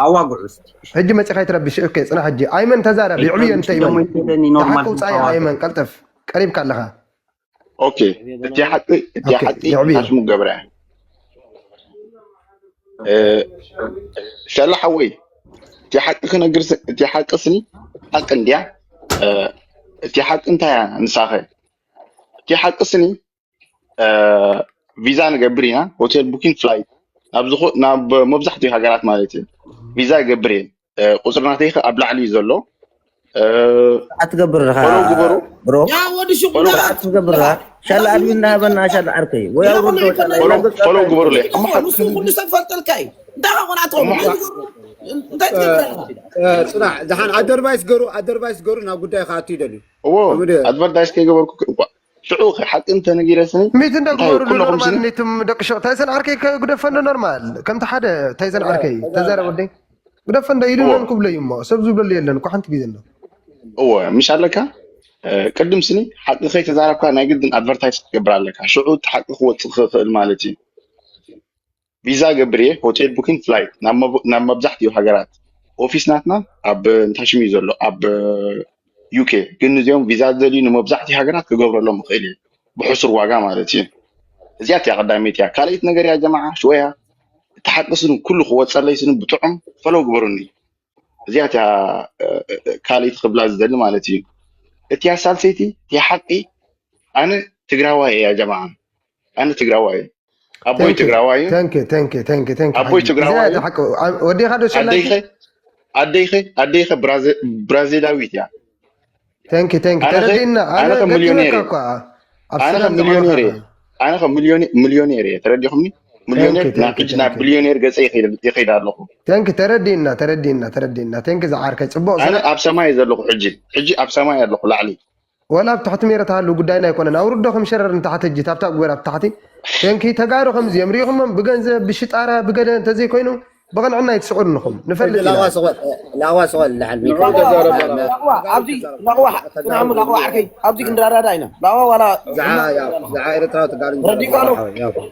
ኣዋጉዑ እስቲ ሕጂ መፂኻ ይትረብሽ ኦኬ ፅና ሕጂ ኣይመን ተዛረብ ይዕብዮ እንተ ይመን ኖርማል ተሓቂ ውፃኢ ኣይመን ቀልጥፍ ቀሪብካ ኣለኻ ኦኬ እቲ ሓቂ እቲ ኦኬ፣ ሓቂ የዕብዮ። ኣስሙ ገብረ እ፣ ሸላ ሓወይ እቲ ሓቂ ክነግር ስ- እቲ ሓቂ ስኒ ሓቂ እንድያ እ፣ እቲ ሓቂ እንታይ እያ ንሳኸ እቲ ሓቂ ስኒ እ፣ ቪዛ ንገብር ኢና ሆቴል ቡኪንግ ፍላይት ናብ ዝኾ ናብ መብዛሕትኡ ሃገራት ማለት እዩ ቪዛ ይገብር እየ እ፣ ቁፅሪ ናተይ ከ ኣብ ላዕሊ እዩ ዘሎ እ፣ ኣትገብር ዲኻ ፎሎው ግበሩ ብሮ ያ ወዲ ሽቁላ ኣትገብር ዲኻ ሻላ ኣድሚን እናሃበና ሻላ ዓርከይ ወይ ኣውርዶ ሻላ ፎሎው ፎሎው ግበሩለይ እሞ ሓ- ንሱ ኩሉ ሰብ ፈልጠልካ እዩ እንታይ ኻ ቆልዓ ትኸውን እንታይ ትገብር እንታይ ትገብር ኣለኻ እ፣ ፅናሕ ዝሓን ኣደርባይስ ገሩ ኣደርባይስ ገሩ ናብ ጉዳይ ከኣቱ ይደልዩ እዎ ከምኡ ድየ? ኣድቨርታይዝ ከይገበርኩ እኳ ሽዑ ሓቂ እንተነጊረ ስኒ ሚት እንዳ እንታይ ግበሩሉ ኩለኹም ኖርማል ስኒ ኒቱም ደቂ ሸቕ ታይሰን ዓርከይ ከጉደፈኒ ኖርማል ከምቲ ሓደ ታይሰን ዓርከይ ተዛረብ ወደይ ግደፈ እንዳ ኢሉለን ክብሎ እዩ እሞ ሰብ ዝብለሉ የለን እኮ ሓንቲ ግዜ እንዶ እዎ ምሽ ኣለካ እ፣ ቅድም ስኒ ሓቂ ከይተዛረብካ ናይ ግድን ኣድቨርታይዝ ክትገብር ኣለካ ሽዑ እቲ ሓቂ ክወፅእ ክኽእል ማለት እዩ ቪዛ ገብር እየ ሆቴል ቡኪንግ ፍላይት ናብ መብ- ናብ መብዛሕትኡ ሃገራት ኦፊስ ናትና ኣብ እንታይ ሽም እዩ ዘሎ ኣብ ዩኬ ግን እዚኦም ቪዛ ዝደልዩ ንመብዛሕትኡ ሃገራት ክገብረሎም እኽእል እየ ብሕሱር ዋጋ ማለት እዩ እዚኣ እቲያ ቀዳመይቲ እያ ካልኣይቲ ነገር እያ ጀማዓ ሽወያ እቲ ሓቂ ስኑ ኩሉ ክወፀለይ ስኑ ብጥዑም ፈለው ግበሩኒ እዚኣ እቲያ እ፣ እ፣ ካልኣይቲ ክብላ ዝደሊ ማለት እዩ እቲያ ሳልሰይቲ እቲያ ሓቂ ኣነ ትግራዋይ እያ ጀማዓ ኣነ ትግራዋይ እየ ኣቦይ ትግራዋይ እዩ ተንክ ተንክ ተንክ ተንክ ኣቦይ ትግራዋይ እዩ ወዲኻ ዶ ሸላ ኣደይኸ ኣደይኸ ኣደይኸ ብራዚ- ብራዚላዊት እያ ተንክ ተንክ ኣነ ኸ- ተረዲና ኣነ ኸ ሚልዮኔር እየ። ኣነ ኸ ሚልዮኔር እየ ኣነ ኸ ሚልዮኔ- ሚልዮኔር እየ ተረዲኹምኒ ሚልዮኔር ተንክ ናብ ሕጂ ናብ ቢልዮኔር ገፀ ይኸይድ ኣለኹ ተንክ ተረዲና ተረዲና ተረዲና ተንክ ዝዓርከይ ፅቡቅ ኣነ ስራሕ ኣብ ሰማይ እየ ዘለኹ ሕጂ ሕጂ ኣብ ሰማይ ኣለኹ ላዕሊ ወላ ኣብ ታሕቲ ሜረ ተሃሉ ጉዳይና ኣይኮነን ኣውርዶ ከም ሸረር ንታሕቲ ሕጂ ታብታ ግበር ኣብ ታሕቲ ተንኪ ተጋሩ ከምዚ እዮም ሪኢኹሞም ብገንዘብ ብሽጣራ ብገለ እንተዘይኮይኑ ብቕንዕና ይትስዕሩ ንኹም ንፈልጥ ኢና ላዋ ስቆል ላዋ ስቆል ላዓል ላቕዋ ኣብዚ ላቕዋ ጽናሙ ላቕዋ ዓርከይ ኣብዚ ክንረዳዳ ኢና ላቕዋ ዋላ ዝዓ ኤርትራ ተጋሩ ረዲካሎ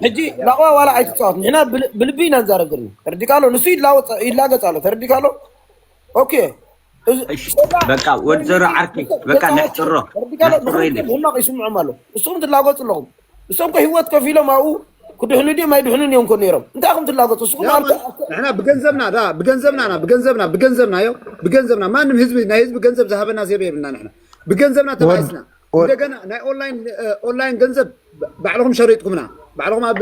ሕጂ ላቕዋ ዋላ ኣይትጻወት ንሕና ብል- ብልቢ ኢና ንዛረብ ዘለና ተረዲካሎ ንሱ ይላወጥ- ይላገጽ ኣሎ ተረዲካሎ ኦኬ እሺ፣ በቃ ወዲ ዘሮ ዓርከይ በቃ ነሕጥሮ ነሕጥሮ ኢለ ህማቕ ይስምዖም ኣሎ ንስኹም ትላገጹ ኣለኹም እሶም ከ ህይወት ከፊሎም ኣብኡ ክድሕኑ ድዮም ኣይድሕኑን እዮም ኮ ነይሮም እንታይ ኢኹም ትላገጹ ንስኹም ንሕና ብገንዘብና ዳ ብገንዘብና ና ብገንዘብና ብገንዘብና ዮ ብገንዘብና ማንም ህዝቢ ናይ ህዝቢ ገንዘብ ዝሃበና ዜበ የብልና ንሕና ብገንዘብና ተባይስና እንደገና ናይ ኦንላይን ኦንላይን ገንዘብ ባዕልኹም ሸሪጥኩምና ባዕልኹም ኣብ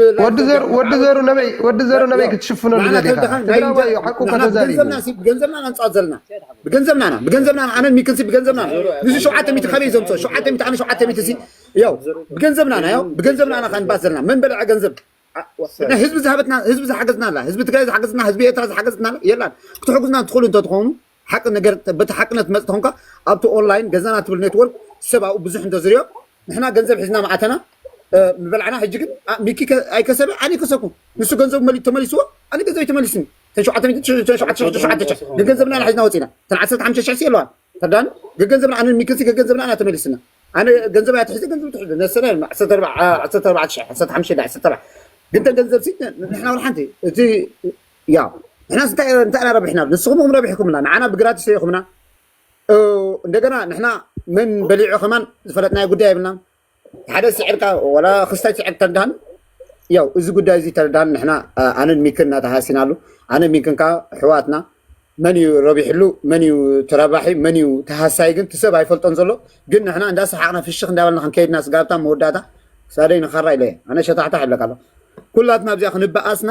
ወዲ ዘሩ ነበይ ወዲ ዘሩ ነበይ ክትሽፍነሉ ዘዲኻ ትግራዋይ እዩ ሓቁ ከተዛሪ ብገንዘብና ኢና ንፃወት ዘለና ብገንዘብና ኢና ብገንዘብና ኣነን ሚክንሲ ብገንዘብና ንዚ ሸውዓተ ሚእቲ ካበይ ዘምፅኦ ሸውዓተ ሚእቲ ኣነ ሸውዓተ ሚእቲ ሲ ያው ብገንዘብና ኢና ያው ብገንዘብና ኢና ከንባት ዘለና መን በልዐ ገንዘብ ህዝቢ ዝሃበትና ህዝቢ ዝሓገዝና ኣላ ህዝቢ ትግራይ ዝሓገዝና ህዝቢ ኤርትራ ዝሓገዝና የላን ክትሕጉዝና ትኽእሉ እንተትኾኑ ሓቂ ነገር በቲ ሓቅነት መፅእ ተኾንካ ኣብቲ ኦንላይን ገዛና ትብል ኔትወርክ ሰብ ኣብኡ ብዙሕ እንተዝሪኦ ንሕና ገንዘብ ሒዝና መዓተና ምበላዕና ሕጂ ግን ሚኪ ኣይከሰበ ኣነ ይከሰኩ ንሱ ገንዘቡ መሊኡ ተመሊስዎ ኣነ ገንዘብ ተመሊስኒ ተሸዋዓተ ገንዘብና ኢና ሒዝና ወፂና ተን ዓሰርተ ሓሙሽተ ሽሕ የለዋን ተዳን ገገንዘብና ኣነ ሚክንሲ ገገንዘብና ኢና ተመሊስና ኣነ ገንዘብ ኣትሕዘ ገንዘብ ትሕዘ ነሰና ዓሰርተ ኣርባዕተ ዓሰርተ ኣርባዕተ ዓሰርተ ሓሙሽተ ዓሰርተ ኣርባዕተ ግን ተን ገንዘብ ሲ ንሕና ወላ ሓንቲ እቲ ያው ንሕናስ እንታይ እንታይ ኢና ረቢሕና ንስኹም እውን ረቢሕኩምና ንዓና ብግራቲስ ረኢኹምና እንደገና ንሕና መን በሊዑ ከማን ዝፈለጥናዮ ጉዳይ የብልናን ሓደ ስዕርካ ወላ ክስታይ ስዕር ተርዳን ያው እዚ ጉዳይ እዚ ተርዳን ንሕና ኣነን ሚክን እናተሃሲናሉ ኣነ ሚክን ከዓ ኣሕዋትና መን እዩ ረቢሕሉ መን እዩ ተረባሒ መን እዩ ተሃሳይ ግን ትሰብ ኣይፈልጦን ዘሎ ግን ንሕና እንዳሰሓቅና ፍሽኽ እንዳበልና ክንከይድና ስጋብታ መወዳእታ ሳደይ ንኸራ ኢለ ኣነ ሸታሕታሕ ይብለካ ኣሎ ኩላትና ኣብዚኣ ክንበኣስና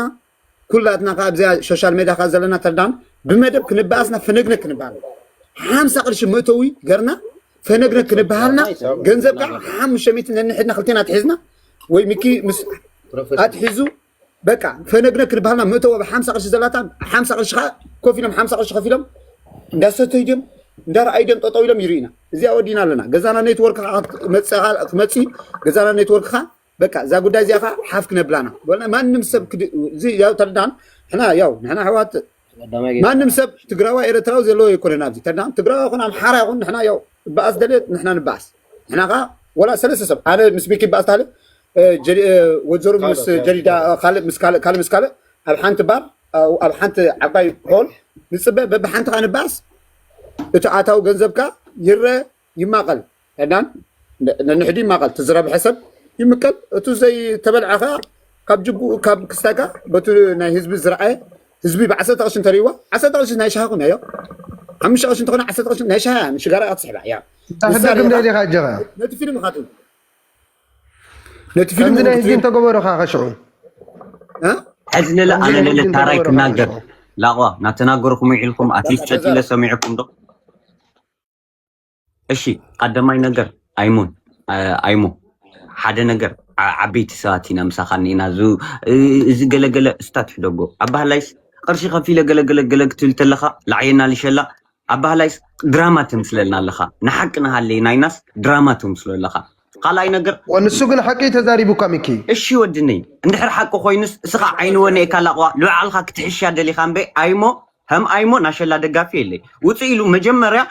ኩላትና ከዓ ኣብዚኣ ሶሻል ሜድያ ከዓ ዘለና ተርዳን ብመደብ ክንበኣስና ፈነግነግ ክንበሃል ሓምሳ ቅርሺ መእተዊ ገርና ፈነግነግ ክንበሃልና ገንዘብ ከዓ ሓሙሽተ ሚእቲ ነንሕድና ክልቴና ኣትሒዝና ወይ ሚኪ ምስ ኣትሒዙ በቃ ፈነግነግ ክንበሃልና መእተዊ ኣብ ሓምሳ ቅርሺ ዘላታ ሓምሳ ቅርሺ ከዓ ኮፍ ኢሎም ሓምሳ ቅርሺ ከፊሎም እንዳሰተዩ ድዮም እንዳረኣዩ ድዮም ጠጠው ኢሎም ይርእዩና እዚኣ ወዲና ኣለና ገዛና ኔትወርክ ክመፅእ ገዛና ኔትወርክ ከዓ በቃ እዛ ጉዳይ እዚኣ ከዓ ሓፍ ክነብላና በልና ማንም ሰብ ክድ- እዚ ያው ተረዳን ሕና ያው ንሕና ኣሕዋት ማንም ሰብ ትግራዋ ኤረትራዊ ዘለዎ ይኮነን ኣብዚ ተረዳን ትግራዋ ይኹን ኣምሓራ ይኹን ንሕና ያው በኣስ ደልየት ንሕና ንበኣስ ንሕና ከዓ ወላ ሰለስተ ሰብ ኣነ ምስ ሚኪ በኣስ ታለ ወዘሩ ምስ ጀዲዳ ካልእ ምስ ካልእ ካልእ ምስ ካልእ ኣብ ሓንቲ ባር ኣብ ሓንቲ ዓባይ ሆል ንፅበ በብሓንቲ ከዓ ንበኣስ እቲ ኣታዊ ገንዘብካ ይረ ይማቐል ሕዳን ነንሕዲ ይማቐል ትዝረብሐ ሰብ ይምቀል እቱ ዘይተበልዐ ከዓ ካብ ጅቡ ካብ ክስታካ በቱ ናይ ህዝቢ ዝረኣየ ህዝቢ ብዓሰርተ ቅርሺ እንተርእይዋ ዓሰርተ ቅርሺ ናይ ሻሃ ኩም ያዮ ሓሙሽተ ቅርሺ እንተኾነ ዓሰርተ ቅርሺ ናይ ሻሃ ንሽጋራ እያ ትስሕባ እያ ንሳ ሕደግ እንደ ሪኻ ዲኻ ኣጀኻ ነቲ ፊልም ካቱ ነቲ ፊልም ከምዚ ናይ ህዝቢ እንተገበሩ ኻ ከሽዑ ሕዚ ለለ ኣነ ለለ ታራይ ክናገር ላቋ ናተናገርኩም ውዒልኩም ኣትሊስት ጨጢለ ሰሚዕኩም ዶ እሺ ቀደማይ ነገር ኣይሙን ኣይሙ ሓደ ነገር ዓበይቲ ሰባት ኢና ምሳኻ እኒና እዚ ገለገለ እስታት ሕደጎ ኣባህላይስ ቅርሺ ከፊለ ገለገለ ገለ ክትብል ተለኻ ላዕየና ልሸላ ኣባህላይስ ድራማ ተምስለልና ኣለኻ ንሓቂ ንሃለይ ናይናስ ድራማ ተምስሎ ኣለኻ ካልኣይ ነገር ንሱ ግን ሓቂ ተዛሪቡካ ሚኪ እሺ ወድነይ እንድሕር ሓቂ ኮይኑስ እስኻ ዓይኒ ወነኤካ ላቕዋ ልባዕልኻ ክትሕሻ ደሊኻ እምበይ ኣይሞ ከም ኣይሞ ናሸላ ደጋፊ የለይ ውፅእ ኢሉ መጀመርያ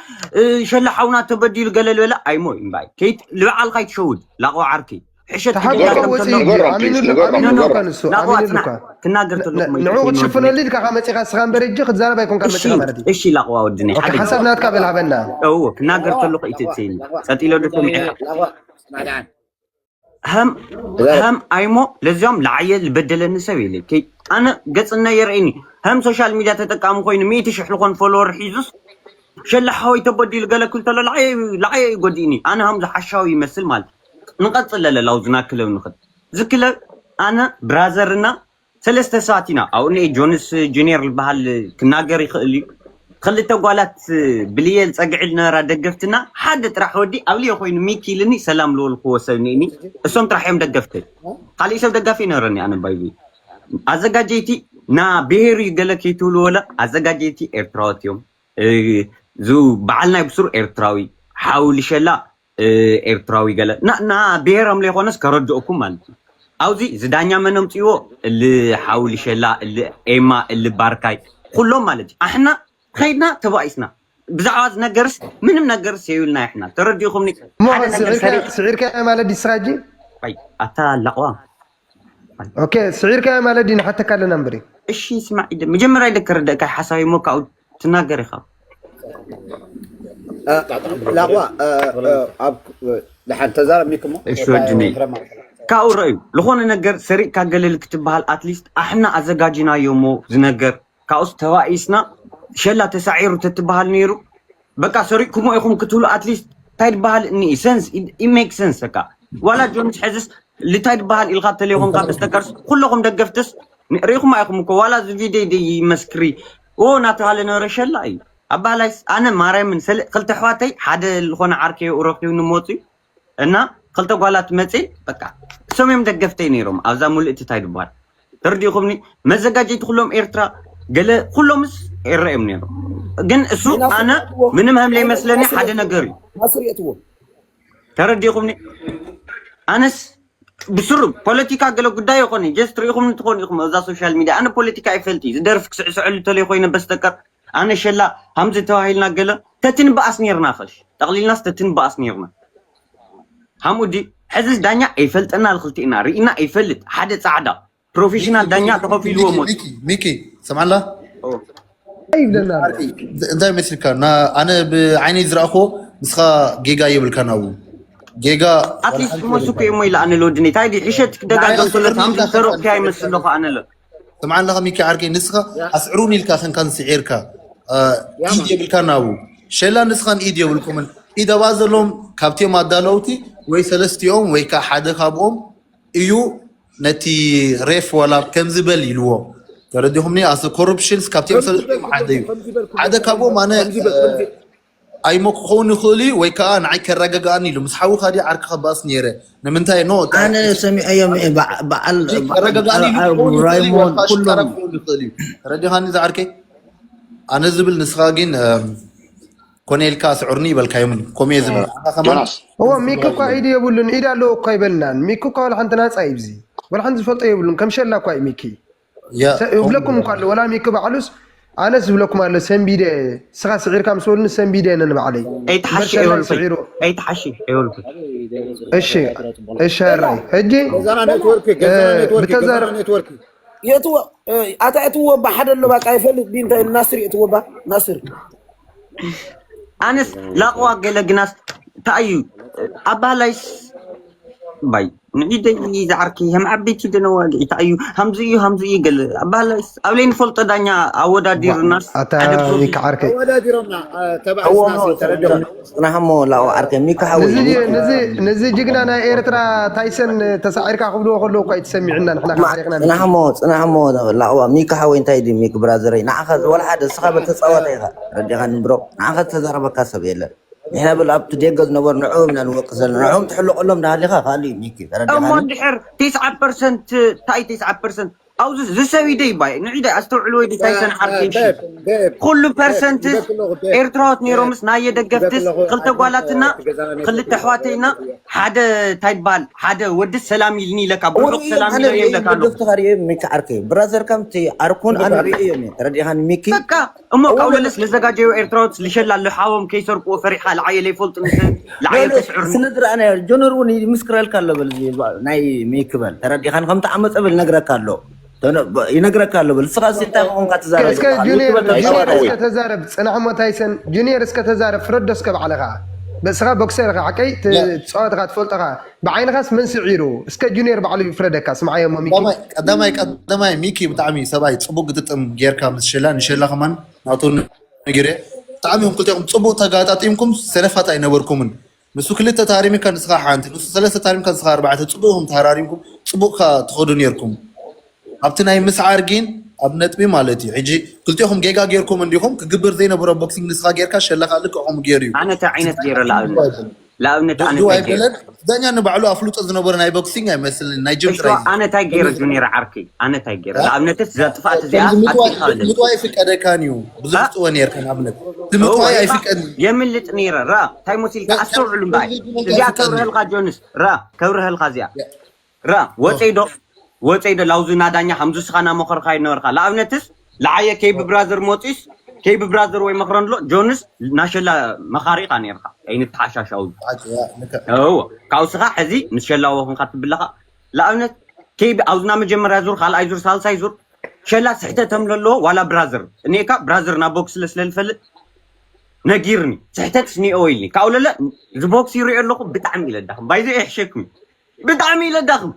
ሸላ ሓውና ተበዲሉ ገለ ልበለ ኣይሞ እምባይ ከይት ልባዕልኻ ይትሸውድ ላቕዋ ዓርኪ ሕሸት ተሓጎረ ክደላ ከም ወፂ ተሎ እዩ። ኣሚኑሉ ኣሚኑሉ እኳ ንሱ ኣሚኑሉ እኳ ትናገር ተሎ ንዕኡ ክትሽፍነሉ ኢልካ ካብ መፂኻ ስኻ እምበር እጂ ክትዛረብ ኣይኮንካ መፂኻ ማለት እዩ እሺ ላቕዋ ወድኒ ሓደ ሓሳብ ናትካ በል ሃበና እዎ ክናገር ተሎ ከይትእትኒ ፀጢሎ ዶ ሰሚዕካ ከም ኣይሞ ለዚኦም ለዓየ ዝበደለኒ ሰብ የለ ኣነ ገፅና የርእኒ ከም ሶሻል ሚድያ ተጠቃሚ ኮይኑ ሚእቲ ሽሕ ልኾን ፎሎወር ሒዙስ ሸላ ሓወይ ተበዲሉ ገለ ክብል ተሎ ለዓየ እዩ ጎዲእኒ ኣነ ከም ዝሓሻዊ ይመስል ማለት ንቐፅል ለለ ላውዝና ክለብ ንኽድ እዚ ክለብ ኣነ ብራዘርና ሰለስተ ሰባት ኢና ኣብኡ ነ ጆንስ ጁኒየር ዝበሃል ክናገር ይኽእል እዩ ክልተ ጓላት ብልየ ዝፀግዒ ዝነበራ ደገፍትና ሓደ ጥራሕ ወዲ ኣብልየ ኮይኑ ሚኪ ኢልኒ ሰላም ልበልክዎ ሰብ ኒእኒ እሶም ጥራሕ እዮም ደገፍተይ ካሊእ ሰብ ደጋፊ ይነበረኒ ኣነ ባይዚ ኣዘጋጀይቲ ና ብሄር እዩ ገለ ከይትብሉ ወለ ኣዘጋጀይቲ ኤርትራዎት እዮም እ- ዙ በዓል ናይ ብሱር ኤርትራዊ ሓው ልሸላ እ፣ ኤርትራዊ ገለ ና ና ብሄሮም ለይኮነስ ከረድእኩም ማለት እዩ ኣብዚ ዝዳኛ መን ኣምፅዎ እል ሓው ልሸላ እል ኤማ እል ባርካይ ኩሎም ማለት እዩ ኣሕና ኸይድና ተባኢስና ብዛዕባ ዝነገርስ ምንም ነገርስ የብልና ይሕና ተረዲእኹምኒ እሞ ሓደ ነገር ስዒርካ ሰሪቅ ስዒርካ ማለት ድዩ ስኻ ሕጂ ኣይ ኣታ ላቕዋ ኦኬ ስዒርካ ማለት ድዩ ንሓተካ ኣለና እምበሪ እሺ ስማዕ ኢደ መጀመርያ ኢደ ከረደእካ ሓሳብ እሞ ካብኡ ትናገር ኢኻ ላቕዋ ኣብ ደሓን ተዛረብኒ ክሞ እሺ ወድኒ ካብኡ ረእዩ ዝኾነ ነገር ሰሪቅካ ገለል ክትበሃል ኣትሊስት ኣሕና ኣዘጋጅናዮ እሞ ዝነገር ካብኡስ ተባኢስና ሸላ ተሳዒሩ ተትበሃል ነይሩ በቃ ሰሪቅኩሞ ኢኹም ክትብሉ ኣትሊስት እንታይ ዝበሃል እኒ ሰንስ ኢሜክ ሰንስ በቃ ዋላ ጆንስ ሕዝስ ልታይ ዝበሃል ኢልካ ተለይኹምካ በስተቀርስ ኩለኹም ደገፍትስ ርኢኹም ኣይኹም እኮ ዋላ እዚ ቪድዮ ይመስክሪ ኦ እናተባሃለ ነበረ ሸላ እዩ ኣባላይስ ኣነ ማርያምን ሰለ ክልተ ኣሕዋተይ ሓደ ዝኾነ ዓርከይ ረኪቡ ንመፁ እዩ እና ክልተ ጓላት መፅን በቃ እሶም እዮም ደገፍተይ ነይሮም ኣብዛ ሙልእቲ እንታይ ዝበሃል ተረዲእኹምኒ መዘጋጀይቲ ኩሎም ኤርትራ ገለ ኩሎምስ ኤረ እዮም ነይሮም ግን እሱ ኣነ ምንም ከም ለይመስለኒ ሓደ ነገር እዩ ተረዲእኹምኒ ኣነስ ብስሩ ፖለቲካ ገለ ጉዳይ ይኾነ ጀስት ርኢኹምኒ ትኾኑ ኢኹም ኣብዛ ሶሻል ሚድያ ኣነ ፖለቲካ ይፈልጥ እዩ ዝደርፍ ክስዕስዐሉ ተለይ ኮይነ በስተቀር ኣነ ሸላ ሃምዚ ተባሂልና ገለ ተትንበኣስ ነርና ኸሽ ጠቕሊልናስ ተትንበኣስ ነርና ሃሙዲ ሕዚ ዳኛ ኣይፈልጠና፣ ልክልቲና ርኢና ኣይፈልጥ። ሓደ ጻዕዳ ፕሮፌሽናል ዳኛ ተኸፊልዎ ሞት። ሚኪ፣ ሚኪ፣ ሰምዓላ? ኦ፣ ይብለና ኣሎ። እንታይ መስልካ? ና-፣ ኣነ ብዓይነይ ዝረኣኹዎ ንስኻ ጌጋ የብልካ ናቡ። ጌጋ ኣትሊስት ሞስ እኮ እሞ ኢለ ኣነ ለወድኒ። ታይ ዲ ሕሸት ክደጋገም ከሎ ሃምዚ ተሮቅኪ ኣይመስል ኣለኹ ኣነ ለ። ስምዓለኻ ሚኪ ዓርከይ፣ ንስኻ ኣስዕሩን ኢልካ ከንካን ስዒርካ፣ እ፣ ኢድ የብልካ ናቡ። ሸላ ንስኻን ኢድ የብልኩምን። ኢድ ኣብኣ ዘለዎም ካብቲኦም ኣዳለውቲ ወይ ሰለስቲኦም ወይ ከዓ ሓደ ካብኦም እዩ ነቲ ሬፍ ዋላ ከምዚ በል ኢልዎ። ተረዲኹምኒ? ኣሰ ኮሩፕሽንስ ካብቲኦም ሰለስቲኦም ሓደ እዩ። ሓደ ካብኦም ኣነ፣ እ፣ ኣይሞ ክኸውን ይኽእል እዩ ወይ ከዓ ንዓይ ከረጋግኣኒ ኢሉ ምስ ሓውኻ ድዩ ዓርክኻ ባእስ ነይረ። ንምንታይ ኖ? ኣነ ሰሚዐዮም እየ፣ በዓ- በዓል ከረጋግኣኒ ኢሉ ክኸውን ይኽእል እዩ፣ ራይሞን ወልካ ሽጣራ ኩሎም ክኸውን ይኽእል እዩ። ተረዲኻኒ ዝዓርከይ? ኣነ ዝብል ንስኻ ግን፣ እም፣ ኮነ ኢልካ ስዑርኒ ይበልካዮምን ኮሜ ዝብል ንዓኻ ከማን ዮናስ እዎ፣ ሚኪ እኳ ኢድ የብሉን፣ ኢድ ኣለዎ እኳ ይበልናን። ሚኪ እኳ ወላ ሓንቲ ናፃ እዩ ብዚ። ወላ ሓንቲ ዝፈልጦ የብሉን፣ ከም ሸላ እኳ እዩ ሚኪ። ያ ሰ- ይብለኩም እኳ ኣሎ፣ ወላ ሚኪ ባዕሉስ ኣነስ ዝብለኩም ኣሎ፣ ሰንቢደ፣ ስኻ ስዒርካ ምስ በሉኒ ሰንቢደ ነን ባዕለይ። ኣይትሓሺ በርሸላይ ኣይበልኩ። ስዒሩ። ኣይትሓሺ ኣይበልኩ። እሺ፣ እሺ፣ ሕራይ። ሕጂ ገዛና ኔትወርክ፣ ገዛና እ፣ ኔትወርክ፣ ገዛና ብተዛረ- ኔትወርክ። የእትዎ፣ እ፣ ኣታ እትዎ ባ ሓደ ኣሎ፣ በቃ ይፈልጥ ዲ እንታይ ናስር የእትዎ ባ፣ ናስር። ኣነስ ላቕዋ ገለ ግናስ እንታይ እዩ ኣባህላይስ ባይ ንዒደይ ዝዓርኪ ከም ዓበይቲ ደነዋግዒ እንታይ እዩ ሃምዚ እዩ ሃምዚ እዩ ገለ ኣባህላይስ ኣብ ለይ ንፈልጦ ዳኛ ኣወዳዲርናስ ኣታ ሓደ ፕሮፊ- ሚኪ ዓርከይ። ኣወዳዲሮምና፣ እ፣ ተባዒስና፣ ተረዲኦም። ጽናሕሞ ላኦ ዓርከ ሚካ ሓወይ ንዚ ንዚ ንዚ ጅግና ናይ ኤርትራ ታይሰን ተሳዒርካ ክብልዎ ከለዉ እኳ ይትሰሚዕና ንሕና ሓሪቕና። ጽናሕሞ ጽናሕሞ ላእዋ ሚካ ሓወይ እንታይ ድዩ ሚክ ብራዘረይ ንዓኻ ወላ ሓደ እስኻ በተጻዋታይ ኢኻ ረዲኻኒ ብሮ ንዓኻ ተዛረበካ ሰብ የለን። ንሕና በሉ ኣብቲ ደገ ዝነበሩ ንዕኦም ኢና ንወቅስ ዘለና ንዕኦም ትሕልቀሎም እናሃሊኻ ካልእ እዩ ሚኪ እሞ ተረዲኻኒ። እንድሕር ትስዓ ፐርሰንት እንታይ ትስዓ ፐርሰንት ኣብዚ ዝሰብ ይደይ ባይ ንዒደ ኣስተውዕሉ ወይ ድታይ ሰንዓርኪ ኩሉ ፐርሰንትስ ኤርትራዎት ነይሮምስ ናየ ደገፍትስ ክልተ ጓላትና ክልተ ኣሕዋተይና ሓደ እንታይ ይበሃል ሓደ ወዲ ሰላም ኢልኒ ኢለካ ብሩኽ ሰላም ኢለ ኢለካ ኣለኹ። ደገፍትኻ ርየ ሚኪ ዓርከይ ብራዘር ከምቲ ዓርኩን ኣነ ርእዮም እየ ተረዲኻኒ ሚኪ። በቃ እሞ ካብኡ መለስ ለዘጋጀዩ ኤርትራዎት ልሸላ ልሓዎም ከይሰርቅዎ ፈሪሕካ ልዓየ ለይፈልጡ ንሰብ ልዓየ ተስዕርኒ ስለ ዝረኣናዮ ጆነር እውን ይምስክረልካ ኣሎ በል እዚ ናይ ሚኪ በል ተረዲኻኒ ከምቲ ዓመፀ በል ይነግረካ ኣሎ። ተነ- ይነግረካ ኣሎ በል እስኻ ሲ እንታይ ኾንካ ትዛረብ እስከ ዘለኻ? ጁኒየር ዩቱበር ጁኒየር ተዛረብ እስከ ተዛረብ ጽናሕሞ ታይሰን ጁኒየር እስከ ተዛረብ ፍረዶ እስከ ባዕልኻ በስኻ ቦክሰር ኢኻ ሓቀይ ትጻወትኻ ትፈልጦኻ ብዓይንኻስ መን ስዒሩ እስከ ጁኒየር ባዕሉ ይፍረደካ ስምዓዮ እሞ ሚኪ ቀዳማይ ቀዳማይ ቀዳማይ ሚኪ ብጣዕሚ ሰብኣይ ጽቡቅ ግጥጥም ጌርካ ምስ ሸላ ንሸላ ከማን ናቱ ነጊረ ብጣዕሚ እዮም ክልቲኦም ጽቡቅ ተጋጣጢምኩም ሰነፋት ኣይነበርኩምን። ንሱ ክልተ ተሃሪምካ ንስኻ ሓንቲ ንሱ ሰለስተ ተሃሪምካ ንስኻ ኣርባዕተ ጽቡቅ ኢኹም ተሃራሪምኩም ጽቡቅ ከ ትኸዱ ኔርኩም። ኣብቲ ናይ ምስዓር ግን ኣብ ነጥቢ ማለት እዩ። ሕጂ ክልቲኹም ጌጋ ጌርኩም እንዲኹም ክግበር ዘይነበሮ ቦክሲንግ ንስኻ ጌርካ ሸለኻ ልክዕኹም ጌሩ እዩ። ኣነ እንታይ ዓይነት ገይረ ለኣብነት ለኣብነት ኣነ ጅዋ እንታይ ገይረ ይበለን ዳኛ ንባዕሉ ኣፍልጦ ዝነበረ ናይ ቦክሲንግ ኣይመስልን ናይ ጅም እሺ ጥራይ እዩ። ኣነ እንታይ ገይረ ጁኒየር ዓርከይ ኣነ እንታይ ገይረ ለኣብነትስ እዛ ጥፍኣት እዚኣ ከምዚ ምጥዋይ ኣጥቂቓ ኣለች ምጥዋይ ፍቀደካን እዩ ብዙሕ እ? ጽወ ኔርካን ኣብነት እቲ እወ፣ ምጥዋይ እወ፣ ኣይፍቀድን የምልጥ ነይረ ራ እንታይ መሲልካ ኣስተውዕሉ እምበኣይ ከምዚ ጅምር እዚኣ ኣይፍቀድን እዩ። ከብርሀልካ ጆንስ ራ ከብርሀልካ እዚኣ ራ ወፀይ ዶ ወፀይ ዶ ላውዚ ናዳኛ ከምዚ ስኻ ናመኸርካ ይነበርካ ለኣብነትስ ለዓየ ከይብ ብራዘር መፂስ ከይብ ብራዘር ወይ መኽረን ኣሎ ጆንስ ናሸላ መኻሪኻ ነርካ ኣይንተሓሻሻው ሓቂ፣ ያ፣ ልክዕ። እዎ ካብኡ ስኻ ሕዚ ምስ ሸላዎ ክንካ ትብለኻ ለኣብነት ከይብ ኣብዝና መጀመርያ ዙር ካልኣይ ዙር ሳልሳይ ዙር ሸላ ስሕተት ተምለለዎ ዋላ ብራዘር እኔካ ብራዘር ናብ ቦክስ ስለ ስለልፈልጥ ነጊርኒ ስሕተት ስኒኦ ኢልኒ ካብኡ ለለ ዝቦክስ ይሪኦ ኣለኹ ብጣዕሚ ኢለ ዳኽም ባይዘ ይሕሸክም ብጣዕሚ ኢለ ዳኽም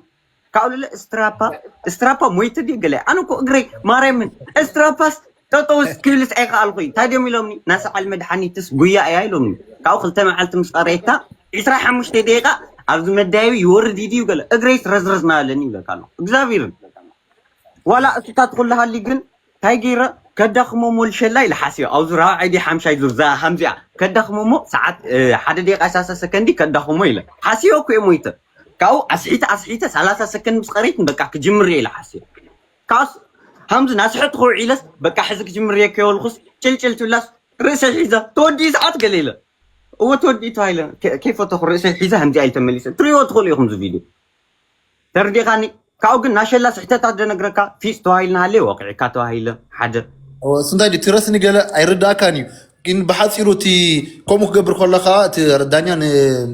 ካብኡ ለለ ስትራፓ ስትራፓ ሞይተ ድዩ ገለ ኣነ እኮ እግረይ ማርያምን ስትራፓስ ጠጠውስ ክብልስ ኣይከኣልኩ እዩ እንታይ ድዮም ኢሎምኒ ናሰዓል መድሓኒትስ ጉያ እያ ኢሎምኒ ካብኡ ክልተ መዓልቲ ምስ ቀረየታ ዒስራ ሓሙሽተ ደቂቃ ኣብዚ መዳየቢ ይወርድ ድዩ ገለ እግረይስ ረዝረዝ ናበለኒ ይብለካ ኣለኹ እግዚኣብሔርን ዋላ እሱታት ኩሉ ሃሊ ግን እንታይ ገይረ ከዳኽሞ ሞልሸላ ኢለ ሓስዮ ኣብዚ ራብዓይ ዲ ሓምሻይ ዙር ዛ ሃምዚኣ ከዳኽሞ ሞ ሰዓት ሓደ ደቂቃ ሰላሳ ሰከንዲ ከዳኽሞ ኢለ ሓስዮ እኮ እየ ሞይተ ካብኡ ኣስሒተ ኣስሒተ ሰላሳ ሰከንድ ምስ ቀረይት በቃ ክጅምር እየ ኢለ ሓስዮ ካብስ ሃምዚ ናስሐት ክውዒለስ በቃ ሕዚ ክጅምር እየ ከየበልኩስ ጭልጭል ትብላስ ርእሰይ ሒዛ ተወዲኡ ሰዓት ገለ ኢለ እወ ተወዲኡ ተባሂለ ከይፈተኹ ርእሰይ ሒዛ ከምዚኣ ኢለ ተመሊሰ ትሪእዎ ትኽእሉ ኢኹም እዚ ቪድዮ ተረዲኻኒ ካብኡ ግን ናሸላ ስሕተታት ደነግረካ ፊስ ተባሂልና ሃለየ ወቂዕካ ተባሂለ ሓደ እሱ እንታይ ድዩ ትረስኒ ገለ ኣይርዳእካን እዩ ግን ብሓፂሩ እቲ ከምኡ ክገብር ከለካ እቲ ዳኛ ን-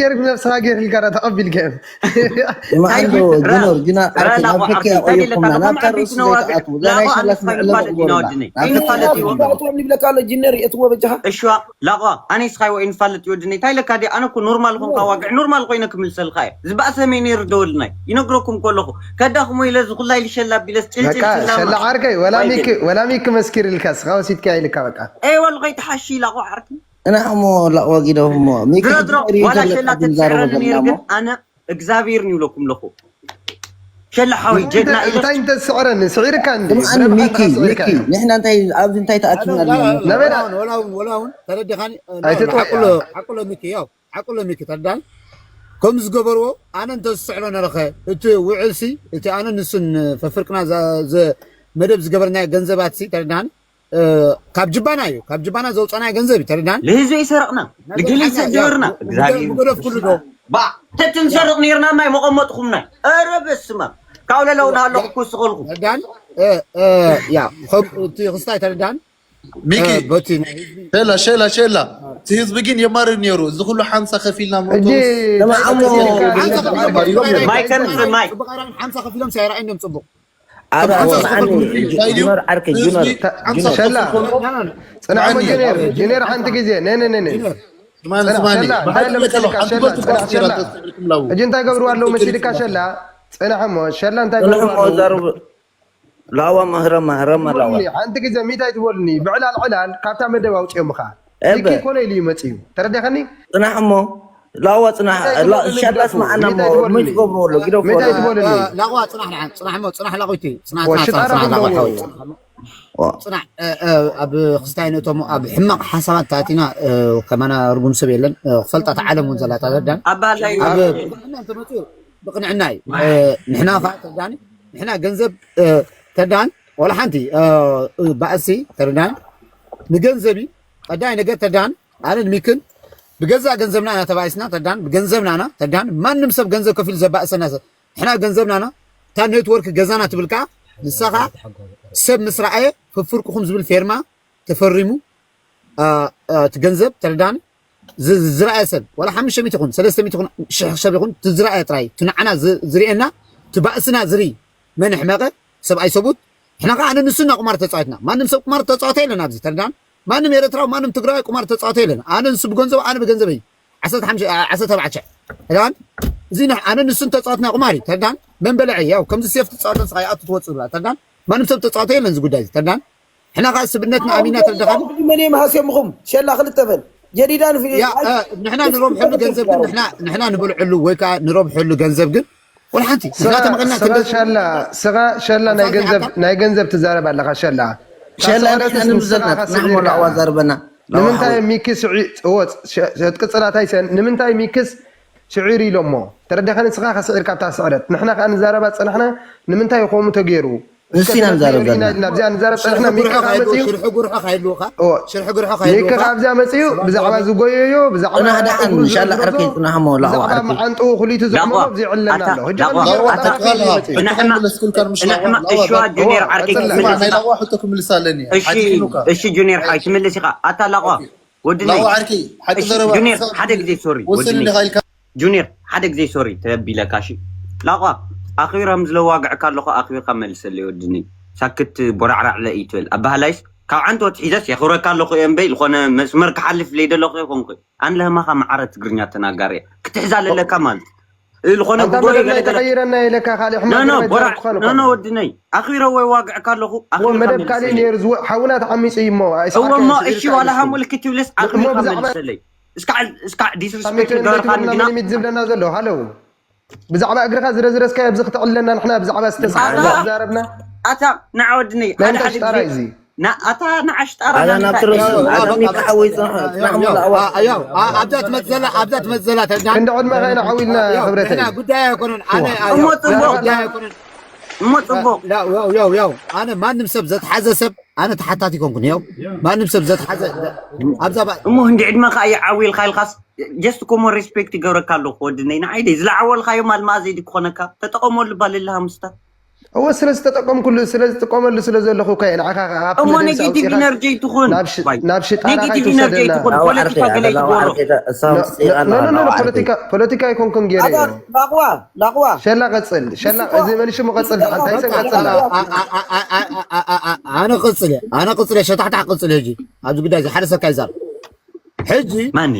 ገይርክ ነብስኻ ገይርልካ ዳ ተቐቢልካ እዮም። ንመዓንዶ ጅኖር ግና ዓርኪ ናብ ሕኪ ኣቆይርኩምና ናብታ ርእሲ ዘይትኣትዉ እዛ ናይ ሸላ ስምዕለሉ ግበሩና። ይብለካ ኣሎ ጅነር የትዎ በጃኻ። እሽዋ ላቋ ኣነ ስኻይ ወይ ንፋለጥ ይወድኒ እንታይ ለካ ዲ ኣነ እኮ ኖርማል ኾንካ ዋግዕ ኖርማል ኮይነ ክምልሰልካ እየ። ዝበኣሰ መይ ነይሩ ደወልናይ ይነግረኩም ከለኹ ከዳኹሞ ኢለ ዝኹላይ ልሸላ ቢለስ ጭልጭል ሸላ ዓርከይ ወላ ሚኪ ወላ ሚኪ መስኪር ኢልካ ስኻ ወሲድካ ኢልካ በቃ። ኤ ወሉ ከይትሓሺ ላቋ ዓርኪ። እና እሞ ላቕ ወጊዶ እሞ ሚኪ ድሮ ድሮ ዋላ ሸላ ተትስዕረኒ ነይሩ ግን ኣነ እግዚኣብሔር ይብለኩም ኣለኹ። ሸላ ሓወይ ጀግና እዩ። እንታይ እንተ ዝስዕረኒ ስዒርካ እንዲ ስምዓኒ ብረብሓ ሚኪ እንተ ሚኪ ስዒርካ። ንሕና እንታይ ኣብዚ እንታይ ተኣኪብና ኣለና? ነበና ወላ እውን ወላ እውን ወላ እውን ተረዲኻኒ። ኣይትጥወያ። ሓቁሎ ሓቁሎ ሚኪ ያው ሓቁሎ ሚኪ ተረዳን ከም ዝገበርዎ ኣነ እንተ ዝስዕሮ ነረኸ እቲ ውዕልሲ እቲ ኣነ ንሱን ፈፍርቅና መደብ ዝገበርናዮ ገንዘባትሲ ተረዳን ካብ ጅባና እዩ ካብ ጅባና ዘውፀናዮ ገንዘብ እዩ ተረዳን ልህዝቢ ይሰረቕና ንግሊ ይሰጀርና እግዚኣብሔር ይመስገን። መገደፍ ኩሉ ዶ ባ ተትንሰርቕ ነርና ማይ መቐመጥኹምና ኧረ በስመ ኣብ ካብኡ ለለው ናሃለኹ ክውስኸልኩም ተረዳን ያ ከም እቲ ክስታይ ተረዳን ሚኪ በቲ ናይ ህዝቢ ሸላ ሸላ ሸላ እቲ ህዝቢ ግን የማርር ነይሩ። እዚ ኩሉ ሓምሳ ከፊልና ሞቶ ሕጂ ስማዕ እሞ ማይ ከምፅእ ማይ ጽቡቕ ኣራን ሓምሳ ከፊሎም ሳይረኣይ እንዲም ጽቡቅ ኣረ ኣወ መዓኒ ጅኖር ዓርከይ ጅኖር ጅኖር ሸላ ጽናሕ እሞ ጅኔር ጅኔር ሓንቲ ግዜ ነይ ነይ ነይ ነይ ስማኒ ስማኒ ሸላ እንታይ ኢሎም መሲልካ ሸላ ጽናሕ ሸላ ሕጂ እንታይ ገብርዋ ኣለዉ መሲልካ ሸላ ጽናሕ እሞ ሸላ እንታይ ገብርዋ ኣለዉ ላዋ ማህረማ ረማ ላዋ ሓንቲ ግዜ ሚታይ ትበሉኒ ብዕላል ዕላል ካብታ መደብ ኣውፅዮምኻ እበ። ሚኪ ኮነ ኢሉ እዩ መፅዩ ተረዲኸኒ ጽናሕ እሞ ላዋ ጽናሕ ላ- ሸላ ስማዓና እሞ ምን ትገብሩ ኣሎ ግደፎ ሚታይ ትበሉኒ ላዋ ጽናሕ ንዓን ጽናሕ እሞ ጽናሕ ላቑይቲ ጽናሕ ጽናሕ ወሽጣራ ጽናሕ ላቑ ትገብሩ ሓወይ ጽናሕ እ፣ እ፣ ኣብ ክስታይ ንእቶም ኣብ ሕማቕ ሓሳባት ተኣቲና እ፣ ከማና ርጉም ሰብ የለን እ፣ ክፈልጣ እታ ዓለም እውን ዘላ እታ ተዳን ኣብ ባህላይ ኣብ ብቕንዕና እንተመፅኡ ብቕንዕና እዩ እ፣ ንሕና ኸዓ ተዳኒ ንሕና ገንዘብ እ፣ ተዳን ወላ ሓንቲ እ፣ እ፣ ባእሲ ተዳን ንገንዘብ እዩ ቀዳይ ነገር ተዳን ኣነ ንሚክን ብገዛእ ገንዘብና ኢና ተባኢስና ተዳን ብገንዘብና ኢና ተዳን ማንም ሰብ ገንዘብ ከፊሉ ዘባእሰና ሰብ ንሕና ገንዘብና ኢና እታ ኔትወርክ ገዛና ትብል ከዓ ንሳ ከዓ ሰብ ምስ ረኣየ ፍፍርቅኹም ዝብል ፌርማ ተፈሪሙ እ፣ እ፣ እቲ ገንዘብ ተረዳኒ ዝ- ዝረኣየ ሰብ ዋላ ሓሙሽተ ሚእቲ ይኹን ሰለስተ ሚእቲ ይኹን ሽሕ ሰብ ይኹን እቲ ዝረኣየ ጥራይ እቲ ንዓና ዝ- ዝርእየና እቲ ባእስና ዝርኢ መን ሕመቐ ሰብኣይ ሰቡት ንሕና ከዓ ኣነ ንሱና ቁማር ተፃዊትና ማንም ሰብ ቁማር ተፃወተ የለን ኣብዚ ተረዳን ማንም ኤረትራዊ ማንም ትግራዋይ ቁማር ተፃወተ የለን ኣነ ንሱ ብገንዘቡ ኣነ ብገንዘበይ ዓሰርተ ሓሙሽተ ዓሰርተ ኣርባዕተ ሽሕ ተረዳን እዚ ንሕ- ኣነ ንሱን ተፃወትና ቁማር እዩ ተረዳን መን በለዐ ያው ከምዚ ሴፍ ትፃወተ ንስኻ ይኣቱ ትወፅእ ብላ ተረዳን ማንም ሰብ ተፃወተ የለን እዚ ጉዳይ እዚ ተረዳን ንሕና ከዓ ስብእነትና ኣሚና ተረዳኻኒ መን እዮም ሃስዮምኹም ሸላ ክልተ በል ጀዲዳን ፊ- ያ እ፣ ንሕና ንረብሐሉ ገንዘብ ግን ንሕና ንሕና ንበልዐሉ ወይ ከዓ ንረብሐሉ ገንዘብ ግን ወላ ሓንቲ ንሕና ተመቐልና ስኻ ሸላ ስኻ ሸላ ናይ ገንዘብ ናይ ገንዘብ ትዛረብ ኣለኻ ሸላ ሸላ ንሕና ንምዘና ጽናሕ ሞላዋ ዘርበና ንምንታይ ሚኪ ስዒ ወፅ ሸጥቂ ፅላታይ ሰን ንምንታይ ሚክስ ስዒር ኢሎሞ ተረዳኸኒ ስኻ ከስዒር ካብታ ስዕረት ንሕና ከዓ ንዛረባ ፀናሕና ንምንታይ ከምኡ ተገይሩ ንሲና ንዛረብ ዘለና ናብዚኣ ንዛረብ ፀናሕና ሚኪ ከዓ መፅዩ ሽርሒ ጉርሖ ካይልውኻ እወ። ሽርሒ ጉርሖ ሚኪ ካይልውኻ ካብዚኣ መፅዩ ብዛዕባ ዝጎየዮ ብዛዕባ ጽናሕ ደሓን ሻላ ዓርከይ ጽናሕ ሞ ላዋ ብዛዕባ ዓርከይ መዓንጥኡ ኩሊቱ ዘዕመሞ ላዋ፣ ኣብዚ ይዕለና ኣታ፣ ኣሎ ሕጂ ላዋ፣ ከምዚ ኣታ፣ ሸርሒ መፅዩ ንሕና- ንሕና እሽዋ ጁኒየር ዓርከይ ኣዎ፣ ክትምልስ ናይ ኢኻ። ላዋ ሕቶ ክምልስ ኣለኒ እሺ እሺ ጁኒየር ሓይ ትምልስ ኢኻ ኣታ ላቋ ወድነይ ላዋ ዓርከይ ሓቂ እሺ ዘረባ ጁኒየር ሓደ ግዜ ሶሪ ወስኒ ወድነይ ኢኻ ኢልካ ጁኒየር ሓደ ግዜ ሶሪ ተቢለካ እሺ ላቋ ኣኺረ ከም ዝለዋግዕካ ኣለኹ ኣኺርካ መልሰለይ ወድነይ ሳክት ቦራዕራዕለ እዩ ትብል ኣባህላይስ ካብ ዓንቶት ሒዘስ የኽብረካ ኣለኹ እየ እምበይ ዝኾነ መስመር ክሓልፍ ለይደለኹ ይኾንኩ። ኣን ለህማኻ መዓረ ትግርኛ ተናጋሪ እየ ክትሕዛ ለለካ ማለት ዝኾነ ኣንታ ጉጎይ መደብ ናይ ገለገለ ተቐይረና ኢለካ ካልእ ሕማቕ ኖኖ ግርማ ቦራ ይዛረብ ክኾን እኮ ኖኖ ነው። ወድነይ ኣኽቢረዎ ይዋግዕካ ኣለኹ እሞ ኣኽቢርካ መደብ ካልእ መልሰለይ ነይሩ ዝወ ሓውና ተዓሚፁ እዩ እሞ እዎ ኣይስዓካ እሞ ስዒርካ እሺ ዋላ ይስሙ ሃሙልክ ትብልስ እሞ ኣኽቢርካ ብዛዕባ መልሰለይ እስካዕ እስካዕ ዲስሪስፔክት ሳሚትን ይገበርካኒ ትብልና ግና መን ይምት ዝብለና ዘሎ ሃለው ብዛዕባ እግርኻ ዝረዝረዝካዮ ኣብዚ ክትዕለና ንሕና ብዛዕባ ዝተሳዕረ ኣታ ዝዛረብና ኣታ ንዓ ወድነይ ሓደ መን ሓደ ግዜ ተሽጣራይ እዚ ና ኣታ ንዓ ሽጣራ ኣላ ና ናብ እንታይ ትረሱ እዩ? ኣላ ሚካ ሓወይ ጽንሕ ጽንሕ ሙሉ ኣዋ ኣብዛ ትመጽእ ዘላ ኣብዛ ትመጽእ ዘላ ተዳን ክንዲ ዕድመኻ ኢና ዓው ኢልና ያው ክብረተይ ሕና ጉዳይ ኣይኮነን ኣነ ሽዋ ያው እሞ ያው ጽቡቕ ጉዳይ ኣይኮነን እሞ ጽቡቕ ያው ያው ያው ያው ኣነ ማንም ሰብ ዘትሓዘ ሰብ ኣነ ተሓታቲ ኮንኩን ያው ማንም ሰብ ዘትሓዘ ኣብዛ ባ- እሞ እንዲ ዕድመኻ እየ ዓው ኢልካ ኢልካስ ጀስት ኮሞ ሬስፔክት ይገብረካ ኣለኹ ወድነይ ንዓይ ደይ ዝለዓወልካዮ ማልማ ዘይዲ ክኾነካ ተጠቐመሉ ባልላ ሃምስታ እወ ስለ ዝተጠቀምኩሉ ስለ ዝጥቀመሉ ስለ ዘለኹ እኮ እየ ንዓኻ ካብ እሞ መደብስ ኔጌቲቭ ኣውፂኻ ኢነርጂ ኣይትኹን ናብ ሽ- ባይ ናብ ሽጣራ ኔጌቲቭ ከይትውሰደና ኢነርጂ ኣይትኹን ላዋ ዓርከይ ኣለ ገለ ላዋ ኣይትግበሮ ዓርከይ እሳም ጽይቃ ኣላ ላዋ ዓርከይ ፖለቲካ ፖለቲካ ኣይኮንኩን ገይረ ኣታ ላቕዋ ላቕዋ ሸላ ቀፅል ሸላ እዚ መሊሹ መቐፅል ደሓን እንታይ ሰብ ቀፅል ኣነ ቅፅል ኣነ ቅፅል ሸታሕታሕ ቅፅል ሕጂ ኣብዚ ጉዳይ እዚ ሓደ ሰብ ካይዛር ሕጂ ማኒ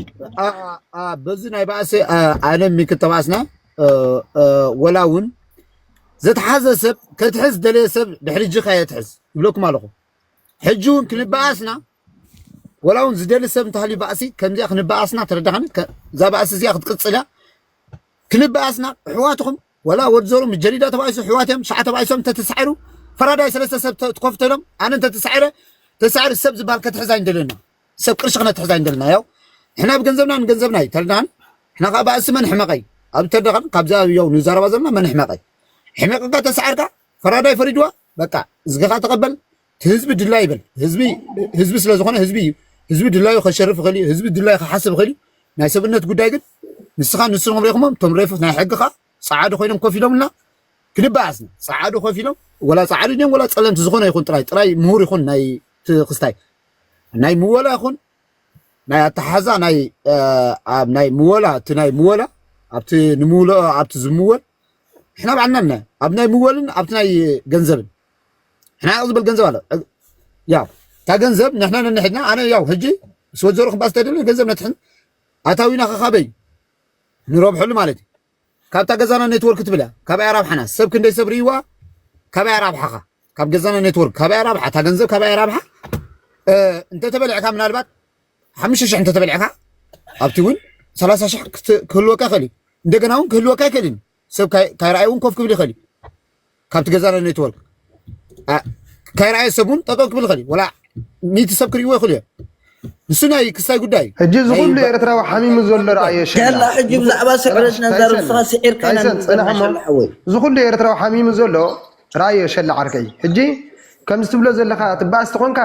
በዚ ናይ ባእሲ ኣነ ሚክ ተባእስና ወላ እውን ዘትሓዘ ሰብ ከትሕዝ ደለየ ሰብ ድሕሪ እጅኻ የትሕዝ ይብለኩም ኣለኹ። ሕጂ እውን ክንበኣስና ወላ እውን ዝደሊ ሰብ እንተሃልዩ ባእሲ ከምዚኣ ክንበኣስና ተረዳኸኒ። እዛ ባእሲ እዚኣ ክትቅፅል እያ። ክንበኣስና ኣሕዋትኹም ወላ ወዲ ዘሩ ምስ ጀዲዳ ተባኢሱ ኣሕዋት እዮም ሸዓ ተባኢሶም እንተተሳዒሩ ፈራዳይ ሰለስተ ሰብ ትከፍተሎም ኣነ እንተተሳዒረ ተሳዒሩ ሰብ ዝበሃል ከትሕዝ ኣይንደለና። ሰብ ቅርሺ ክነትሕዝ ኣይንደለና። ያው ንሕና ብገንዘብና ንገንዘብና እዩ ተረዳኸኒ። ንሕና ከዓ ባእሲ መን ሕመቐይ ኣብ ተረዳኸኒ። ካብዚ ያው ንዛረባ ዘለና መን ሕመቐይ ሕሚቕካ ተሳዒርካ ፈራዳይ ፈሪድዋ በቃ እዝግኻ ተቐበል። ህዝቢ ድላይ ይበል። ህዝቢ ህዝቢ ስለ ዝኾነ ህዝቢ እዩ። ህዝቢ ድላዩ ከሸርፍ ይኽእል እዩ። ህዝቢ ድላዩ ክሓስብ ይኽእል እዩ። ናይ ሰብነት ጉዳይ ግን ንስኻ ንስኹም ሪኢኹሞም እቶም ሬፉ ናይ ሕግኻ ጸዓዱ ኮይኖም ኮፍ ኢሎምልና ክንበኣስና ጸዓዱ ኮፍ ኢሎም ወላ ጸዓዱ ድዮም ወላ ጸለምቲ ዝኾነ ይኹን ጥራይ ጥራይ ምሁር ይኹን ናይ ክስታይ ናይ ምወላ ይኹን ናይ ኣተሓዛ ናይ ኣብ ናይ ምወላ እቲ ናይ ምወላ ኣብቲ ንምውሎ ኣብቲ ዝምወል ንሕና ባዕልና ና ኣብ ናይ ምወልን ኣብቲ ናይ ገንዘብን ንሕና ያው ዝበል ገንዘብ ኣሎ ያው እታ ገንዘብ ንሕና ነንሕድና ኣነ ያው ሕጂ ስወት ዘሩ ክባስ ተደለ ገንዘብ ነትሕን ኣታዊና ከካበይ ንረብሐሉ ማለት እዩ። ካብታ ገዛና ኔትወርክ ትብል እያ ካባይ ኣራብሓና ሰብ ክንደይ ሰብ ርይዋ ካባይ ኣራብሓኻ ካብ ገዛና ኔትወርክ ካባይ ኣራብሓ እታ ገንዘብ ካባይ ኣራብሓ እንተተበልዕካ ምናልባት ሓሙሽተ ሽሕ እንተተበልዕካ ኣብቲ እውን ሰላሳ ሽሕ ክህልወካ ይኽእል እዩ። እንደገና እውን ክህልወካ ይኽእል እዩ። ሰብ ካይረኣየ እውን ኮፍ ክብል ይኽእል እዩ። ካብቲ ገዛና ኔትወርክ ካይረኣየ ሰብ እውን ጠጠው ክብል ይኽእል እዩ። ወላ ሚእቲ ሰብ ክርእይዎ ይኽእሉ እዮም። ንሱ ናይ ክስታይ ጉዳይ እዩ። ሕጂ እዚ ኩሉ ኤርትራዊ ሓሚሙ ዘሎ ረኣዮ ሸላ ሕጂ ብዛዕባ ስዕረት ነዛርብ ንስኻ ስዒርካ ኢና ንብለና ሸላ ሓወይ። እዚ ኩሉ ኤርትራዊ ሓሚሙ ዘሎ ረኣዮ ሸላ ዓርከይ። ሕጂ ከምዚ ትብሎ ዘለኻ ትበኣስ ተኾንካ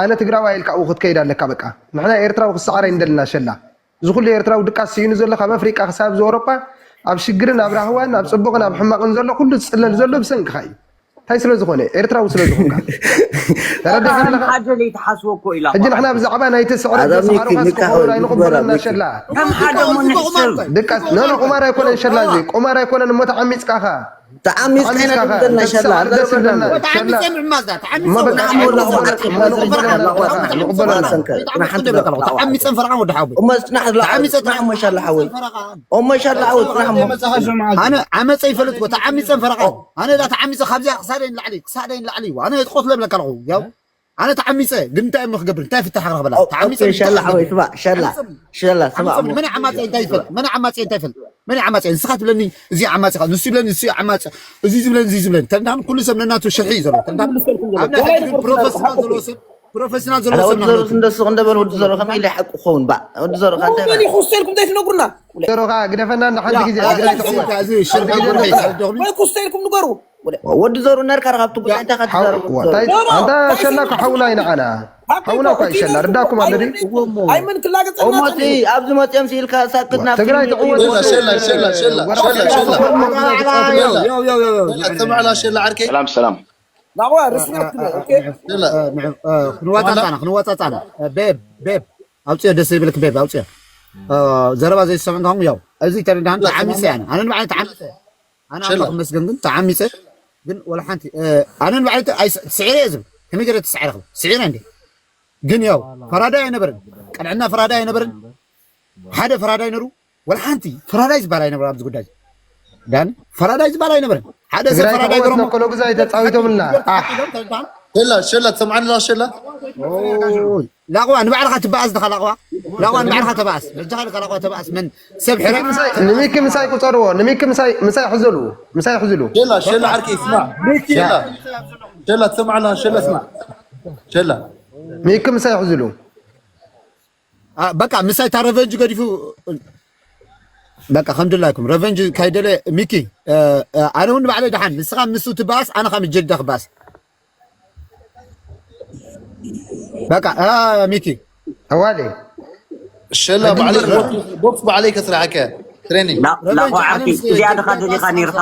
ኣነ ትግራዋይ ኢልካ ኣብኡ ክትከይድ ኣለካ። በቃ ንሕና ኤርትራዊ ክሰዓር ኣይንደልና ሸላ። እዚ ኩሉ ኤርትራዊ ድቃስ ስኢኑ ዘሎ ካብ ኣፍሪቃ ክሳብ እዚ ኣውሮጳ ኣብ ሽግርን ኣብ ራህዋን ኣብ ጽቡቕን ኣብ ሕማቕን ዘሎ ኩሉ ዝጽለል ዘሎ ብሰንክኻ እዩ። እንታይ ስለ ዝኾነ ኤርትራዊ ስለ ዝኾንካ ተረዲኻ ኣለኻ። ሓደ ለይትሓስቦ እኮ ኢላ ሕጂ ንሕና ብዛዕባ ናይቲ ስዕረት ዘስዓሩኻስ ክኸውን ኣይንቕበሎን ኢና ሸላ። ከም ሓደ እሞ ንሕሰብ ድቃስ ኖኖ ቁማር ኣይኮነን ሸላ እዚ ቁማር ኣይኮነን እሞ ተዓሚጽካኻ ተዓሚጽካ ኢና ትብለና ሸላ ደስ ይብለና ተዓሚጸ ምዕማዝዳ እሞ በቃ ተዓሚጸ ንቕበለና ንቕበለና ንቕበለና ተዓሚጸን ፈረቓ ወዲ ሓወይ እሞ ጽናሕ ተዓሚጸ ጽናሕ እሞ ሻላ ሓወይ እሞ ሻላ ሓወይ ጽናሕ እሞ ኣነ ዓመፀ ይፈልጥ እኮ ተዓሚፀን ፈረቓ ኣነ ዳ ተዓሚፀ ካብዚኣ ክሳደይ ንላዕሊ ክሳደይ ንላዕሊ እዩ ኣነ የጥቆት ለብለካ ኣለኹ ያው ኣነ ተዓሚፀ ግን እንታይ እሞ ክገብር እንታይ ፍታሕ ክረኽበላ ተዓሚፀ ኦኬ ሻላ ሓወይ ስማ ሻላ ሻላ ስማ እሞ መን ዓማፀ እንታይ ይፈልጥ መን ዓማፀ እንታይ ይፈልጥ መን ዓማፀ ንስኻ ትብለኒ እዚ ዓማፀ ኢኻ ንሱ ይብለኒ ንሱ ዓማፀ እዚ ዝብለኒ እዚ ዝብለኒ ተንዳን ኩሉ ሰብ ነናቱ ሽርሒ እዩ ዘሎ ተንዳን ኣብ ናይ ሕጂ ግን ፕሮፌሽናል ዘሎ ሰብ ፕሮፌሽናል ዘሎ ሰብ ወዲ ዘሩ እንደሱ እንደበል ወዲ ዘሩ ከም ኢለ ሓቁ ክኸውን ባ ወዲ ዘሩ ካንተ ኩስተልኩም ዘይትነግሩና ዘሮኻ ግደፈና እንዳ ሓንቲ ግዜ ትግራይ ትዕወት እዚ ሽርሒ ጉርሒ ይሰደኹም ወይ ኩስተልኩም ንገሩ ወዲ ዘሩ ነርካ ካብቲ ጉዳይ እንታይ ካትዛረቡ ኣንታ ሸላ እኮ ሓውና ኢና ዓና ሓውና እኳ ይሸላ ርዳኩም ኣሎ ድዩ ኣይመን ክላገጸ እሞቲ ኣብዚ መፅኦም ስኢልካ ሳክትና ትግራይ ትዕወት ሸላ ሸላ ሸላ ሸላ ሸላ ሸላ ሸላ ሰማዕላ ሸላ ዓርከይ ሰላም ሰላም ናዋ ርስነት ኦኬ ሸላ ክንዋፃፃና ክንዋፃፃና ቤብ ቤብ ኣውፅዮ ደስ ይብልክ ቤብ ኣውፅዮ ዘረባ ዘይሰምዕ እንካኹም ያው እዚ ተረዳህን ተዓሚፀ ያነ ኣነ ንባዕለ ተዓሚፀ ኣነ ኣምላኽ መስገን ግን ተዓሚፀ ግን ወላ ሓንቲ ኣነ ንባዕለ ስዒረ እየ ዝብል ከመይ ገይረ ትስዕረ ክብል? ስዒረ እንዴ? ግን ያው ፈራዳይ ኣይነበረን። ቀንዕና ፈራዳይ ኣይነበረን። ሓደ ፈራዳይ ነሩ፣ ወላ ሓንቲ ፈራዳይ ዝበሃል ኣይነበረ ኣብዚ ጉዳይ። ዳኒ፣ ፈራዳይ ዝበሃል ኣይነበረን። ሓደ ሰብ ትግራይ ፈራዳይ ክዕወት ገሮሞ ነኮሎ ግዛይ ተጻዊቶምልና። ኣሕ። ሸላ ሸላ ትሰምዓኒ ላ ሸላ ኦይ፣ ላቕዋ ንባዕልኻ ትበኣስ ድኻ ላቕዋ። ላቕዋ ንባዕልኻ ተበኣስ። በጃኻ ኢልካ ላቕዋ ተበኣስ። መን ሰብ ሕረ ምሳይ ንሚኪ ምሳይ ቁጸርዎ። ንሚኪ ምሳይ ምሳይ ሕዝሉ። ምሳይ ሕዝሉ። ሸላ ሸላ ዓርኪ ስማዕ ሸላ ሸላ ትሰምዓኒ ላ ሸላ ስማዕ ሸላ ሚኪ ምሳይ ሕዝሉ። ኣ፣ በቃ ምሳይ እታ ረቨንጅ ገዲፉ በቃ ከም ድላይኩም ረቨንጅ ካይደለ ሚኪ እ፣ እ፣ ኣነ እውን ባዕለይ ደሓን ንስኻ ምስኡ ትበኣስ ኣነ ካብ ጀዲዳ ክበኣስ በቃ እ፣ ሚኪ ኣዋሌ ሸላ ባዕለይ ቦክስ ባዕለይ ከስራሓከ ትሬኒንግ ላቑ ዓርኪ እዚኣ ድኻ ደሊኻ ነርካ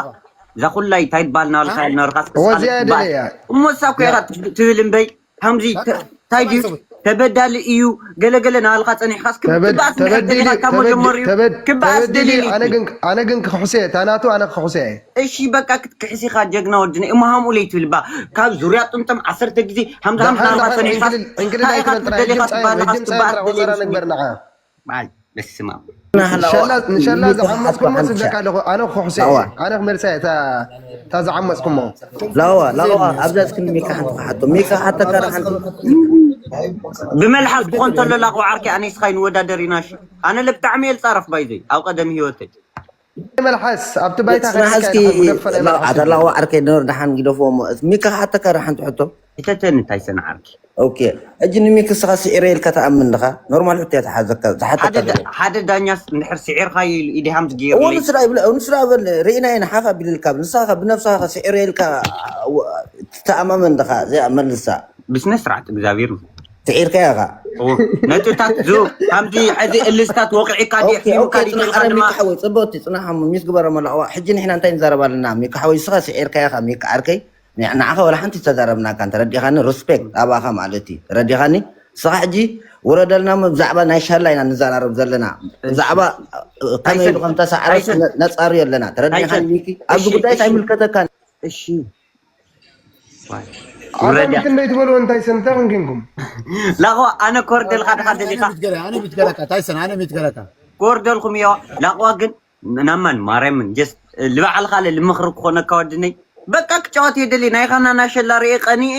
እዛ ኩላይ እንታይ ትበሃል ናበልካ ነርካ እወ እዚኣ ደለያ እሞ እሳ እኮ ኢኻ ትብል እምበይ ከምዚ እንታይ ድዩ ተበዳሊ እዩ ገለገለ ናበልካ ፀኒሕካስ ክብኣስ እንድሕር ደሊኻ ካብ መጀመሪኡ ክብኣስ ደሊል እዩ ኣነ ግን ክሕሰ እታ ናቱ ኣነ ክሕሰ እየ እሺ በቃ ክትክሕስ ኢኻ ጀግና ወድነ እሞ ሃምኡ ለይትብል ባ ካብ ዙርያ ጥምጥም ዓሰርተ ግዜ ሃምዛ ሃምዛ ናበልካ ፀኒሕካስ እንታይ ኢኻ ትብል ደሊኻ ትበሃል ኢኻስ ክብኣስ ደሊል እዩ ንግበር ንዓ በዓል በስመ ኣብ ንሸላ ዝዓመፅኩሞ ስብለካ ኣለኹ ኣነ ክሕሰ ኣነ ክመልሳ እታ ዝዓመፅኩሞ ላዋ ላዋ ኣብዛ እስኪ ሚካ ሓንቲ ክሓቶ ሚካ ሓተካ ሓንቲ ብመልሓስ ክኾን ተሎ ላቆ ዓርኪ ኣነ ስኻይ ንወዳደር ኢና ሺ ኣነ ለብጣዕሚ እየ ዝፃረፍ ባይዘይ ኣብ ቀደም ህይወተይ መልሓስ ኣብቲ ባይታ ፅናሕ እስኪ ኣተላዋ ዓርከይ ኖር ደሓን ግደፍዎ እሞ ሚካ ሓተካ ሓንቲ ሕቶ ሕተተኒ እንታይ ሰነ ዓርኪ ኦኬ ሕጂ ንሚክ እስኻ ስዒረ ኢልካ ትኣምን ድኻ ኖርማል ሕቶ እያ ትሓዘካ ዝሓተካ ሓደ ዳኛስ እንድሕር ስዒርካዮ ኢሉ ኢድሃም ዝገይሩ እዎ ንሱ ዳ ይብለ ንሱ ዳ በል ርኢና ኢና ሓፍ ኣቢልልካ ንስኻ ብነብስኻ ስዒረ ኢልካ ትተኣማመን ድኻ እዚኣ መልሳ ብስነ ስርዓት እግዚኣብሔር ስዒርካዮ ኢኻ ነጥብታት ዝ ከምዚ ሕዚ እልስታት ወቂዕካ ድዩ ኣሕሚሙካ ድዩ ኢልካ ድማ ሓወይ ፅብቕቲ ፅናሕ እሞ ሚስ ግበረ መላቕዋ ሕጂ ንሕና እንታይ ንዛረብ ኣለና ሚካ ሓወይ ንስኻ ስዒርካዮ ኢኻ ሚካ ዓርከይ ንዓኻ ወላ ሓንቲ ዝተዛረብናካን ተረዲኻኒ ሪስፔክት ኣባኻ ማለት እዩ ተረዲኻኒ ንስኻ ሕጂ ውረደልና እሞ ብዛዕባ ናይ ሻላ ኢና ንዘራረብ ዘለና ብዛዕባ ከመይ ኢሉ ከም ተሳዕረ ነፃርዮ ኣለና ተረዲኻኒ ሚኪ ኣብዚ ጉዳይስ ኣይምልከተካን እሺ ኣቶም ክንደይ ትበልዎ እንታይ ሰንታ ክንኪንኩም ላቆ ኣነ ኮርደልካ ድካ ደሊካ ኣነ ሚትገለካ ታይሰን ኣነ ሚትገለካ ኮርደልኩም እዮ ላቆ ግን ናማን ማርያምን ጀስት ልባዕልካ ለ ልምኽሪ ክኾነካ ወድነይ በቃ ክጫወት እየ ደሊ ናይኻና ናሸላ ርኤ ቀኒኤ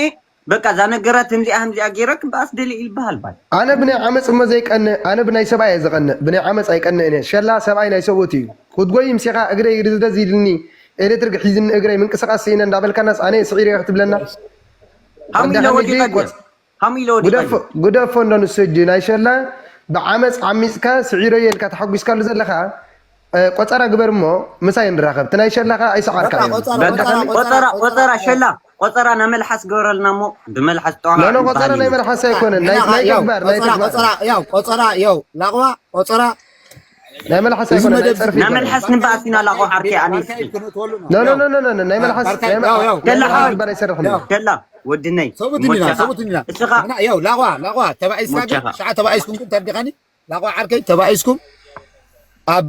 በቃ እዛ ነገራት እንዚኣ ከምዚኣ ገይረ ክበኣስ ደሊ ይበሃል ባይ ኣነ ብናይ ዓመፅ እሞ ዘይቀንእ ኣነ ብናይ ሰብኣይ እየ ዝቀንእ ብናይ ዓመፅ ኣይቀንእን እየ ሸላ ሰብኣይ ናይ ሰብኡት እዩ ክትጎይ ምሲኻ እግረይ ርዝረዝ ኢልኒ ኤሌክትሪክ ሒዝኒ እግረይ ምንቅስቃስ ስኢነ እንዳበልካናስ ኣነ ስዒረ ክትብለና ሃሚለ ወዲቀ ሃሚለ ወዲቀ ግደፎ እንዶ ንሱ ሕጂ ናይ ሸላ ብዓመፅ ዓሚፅካ ስዒረዮ ኢልካ ተሓጒስካሉ ዘለኻ ቆፀራ ግበር እሞ ምሳይ ንራኸብ እቲ ናይ ሸላ ከዓ ኣይሰዓርካ እዩ ቆፀራ ሸላ ቆፀራ ናይ መልሓስ ግበረልና እሞ ብመልሓስ ጠዋ ኖ ቆፀራ ናይ መልሓስ ኣይኮነን ናይ ተግባር ናይ ተግባር ያው ቆፀራ ያው ላቕዋ ቆፀራ ናይ መልሓስ ኣይኮነን ናይ ፀርፊ ናይ መልሓስ ንበኣስ ኢና ላቆ ዓርኪ ኣነ ኖ ኖ ኖ ኖ ናይ መልሓስ ናይ መልሓስ ግበር ኣይሰርሕን ሸላ ወድነይ ሰቡትኒና ሰቡትኒና እስኻ ያው ላቋ ላቋ ተባኢስካ ግን ሸዓ ተባኢስኩም ግን ተርዲኻኒ ላቋ ዓርከይ ተባኢስኩም ኣብ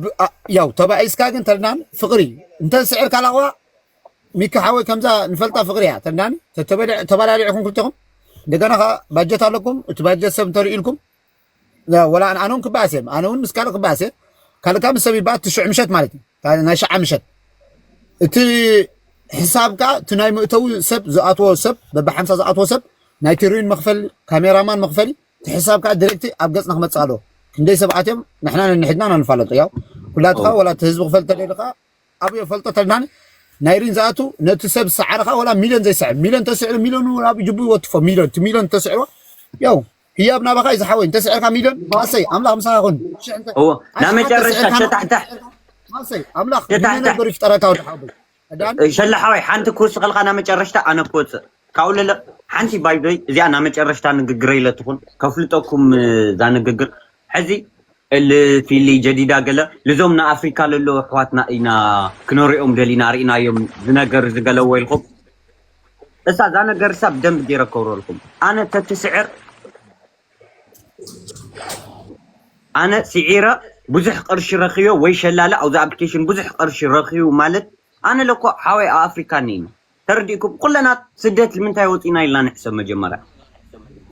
ያው ተባኢስካ ግን ተርናን ፍቕሪ እንተ ስዕርካ ላቋ ሚካ ሓወይ ከምዛ ንፈልጣ ፍቕሪ እያ ተርናኒ ተባላሊዕኩም ክልተኹም እንደገና ኸ ባጀት ኣለኩም እቲ ባጀት ሰብ እንተርእዩልኩም ወላ ኣነውን ክበኣስ እዮም ኣነውን ምስ ካልእ ክበኣስ እየ ካልእካ ምስ ሰብ ይበኣስ እቲ ሽዑ ምሸት ማለት እዩ ናይ ሸዓ ምሸት እቲ ሕሳብ ከዓ እቲ ናይ መእተዊ ሰብ ዝኣትዎ ሰብ በቢ ሓምሳ ዝኣትዎ ሰብ ናይ ቲሩዊን መክፈሊ ካሜራማን መክፈሊ እቲ ሕሳብ ከዓ ዲሬክት ኣብ ገፅና ክመፅእ ኣለዎ ክንደይ ሰብ ኣትዮም ንሕና ነንሕድና ኢና ንፋለጦ ያው ኩላትካ ወላ እቲ ህዝቢ ክፈልጥ ተደሊ ከዓ ኣብዮ ፈልጦ ተድናኒ ናይ ሪን ዝኣቱ ነቲ ሰብ ዝሰዓረ ከዓ ወላ ሚልዮን ዘይስዕር ሚልዮን ተስዕሩ ሚልዮን ኣብ ጅቡ ይወትፎ ሚልዮን እቲ ሚልዮን ተስዕሮ ያው ህያብ ናባኻ እዩ ዝሓወይ እንተስዕርካ ሚልዮን ኣሰይ ኣምላኽ ምሳኻ ይኹን እዎ ናብ መጨረሽታ ሸታሕታሕ ኣሰይ ኣምላኽ ሚልዮን ነገር ይፍጠረካ ወዲ ሓወይ ሸላ ሓወይ ሓንቲ ክውስኸልካ ናብ መጨረሽታ ኣነ ክወፅእ ካብኡ ለለ ሓንቲ ባይዶይ እዚኣ ናብ መጨረሽታ ንግግረይ ኢለ ትኹን ከፍልጠኩም እዛ ንግግር ሕዚ እል ፊሊ ጀዲዳ ገለ ልዞም ንኣፍሪካ ለሎ ኣሕዋትና ኢና ክነሪኦም ደሊና ርኢናዮም ዝነገር ዝገለዎ ኢልኩም እሳ እዛ ነገር እሳ ብደንብ ገይረ ከውረልኩም ኣነ ተትስዕር ኣነ ስዒረ ብዙሕ ቅርሺ ረኪበ ወይ ሸላለ ኣብዚ ኣፕሊኬሽን ብዙሕ ቅርሺ ረኪቡ ማለት ኣነ ለኮ ሓወይ ኣብ ኣፍሪካ እኒኢና ተረዲእኩም? ኩለና ስደት ንምንታይ ወፂና ኢልና ንሕሰብ መጀመርያ።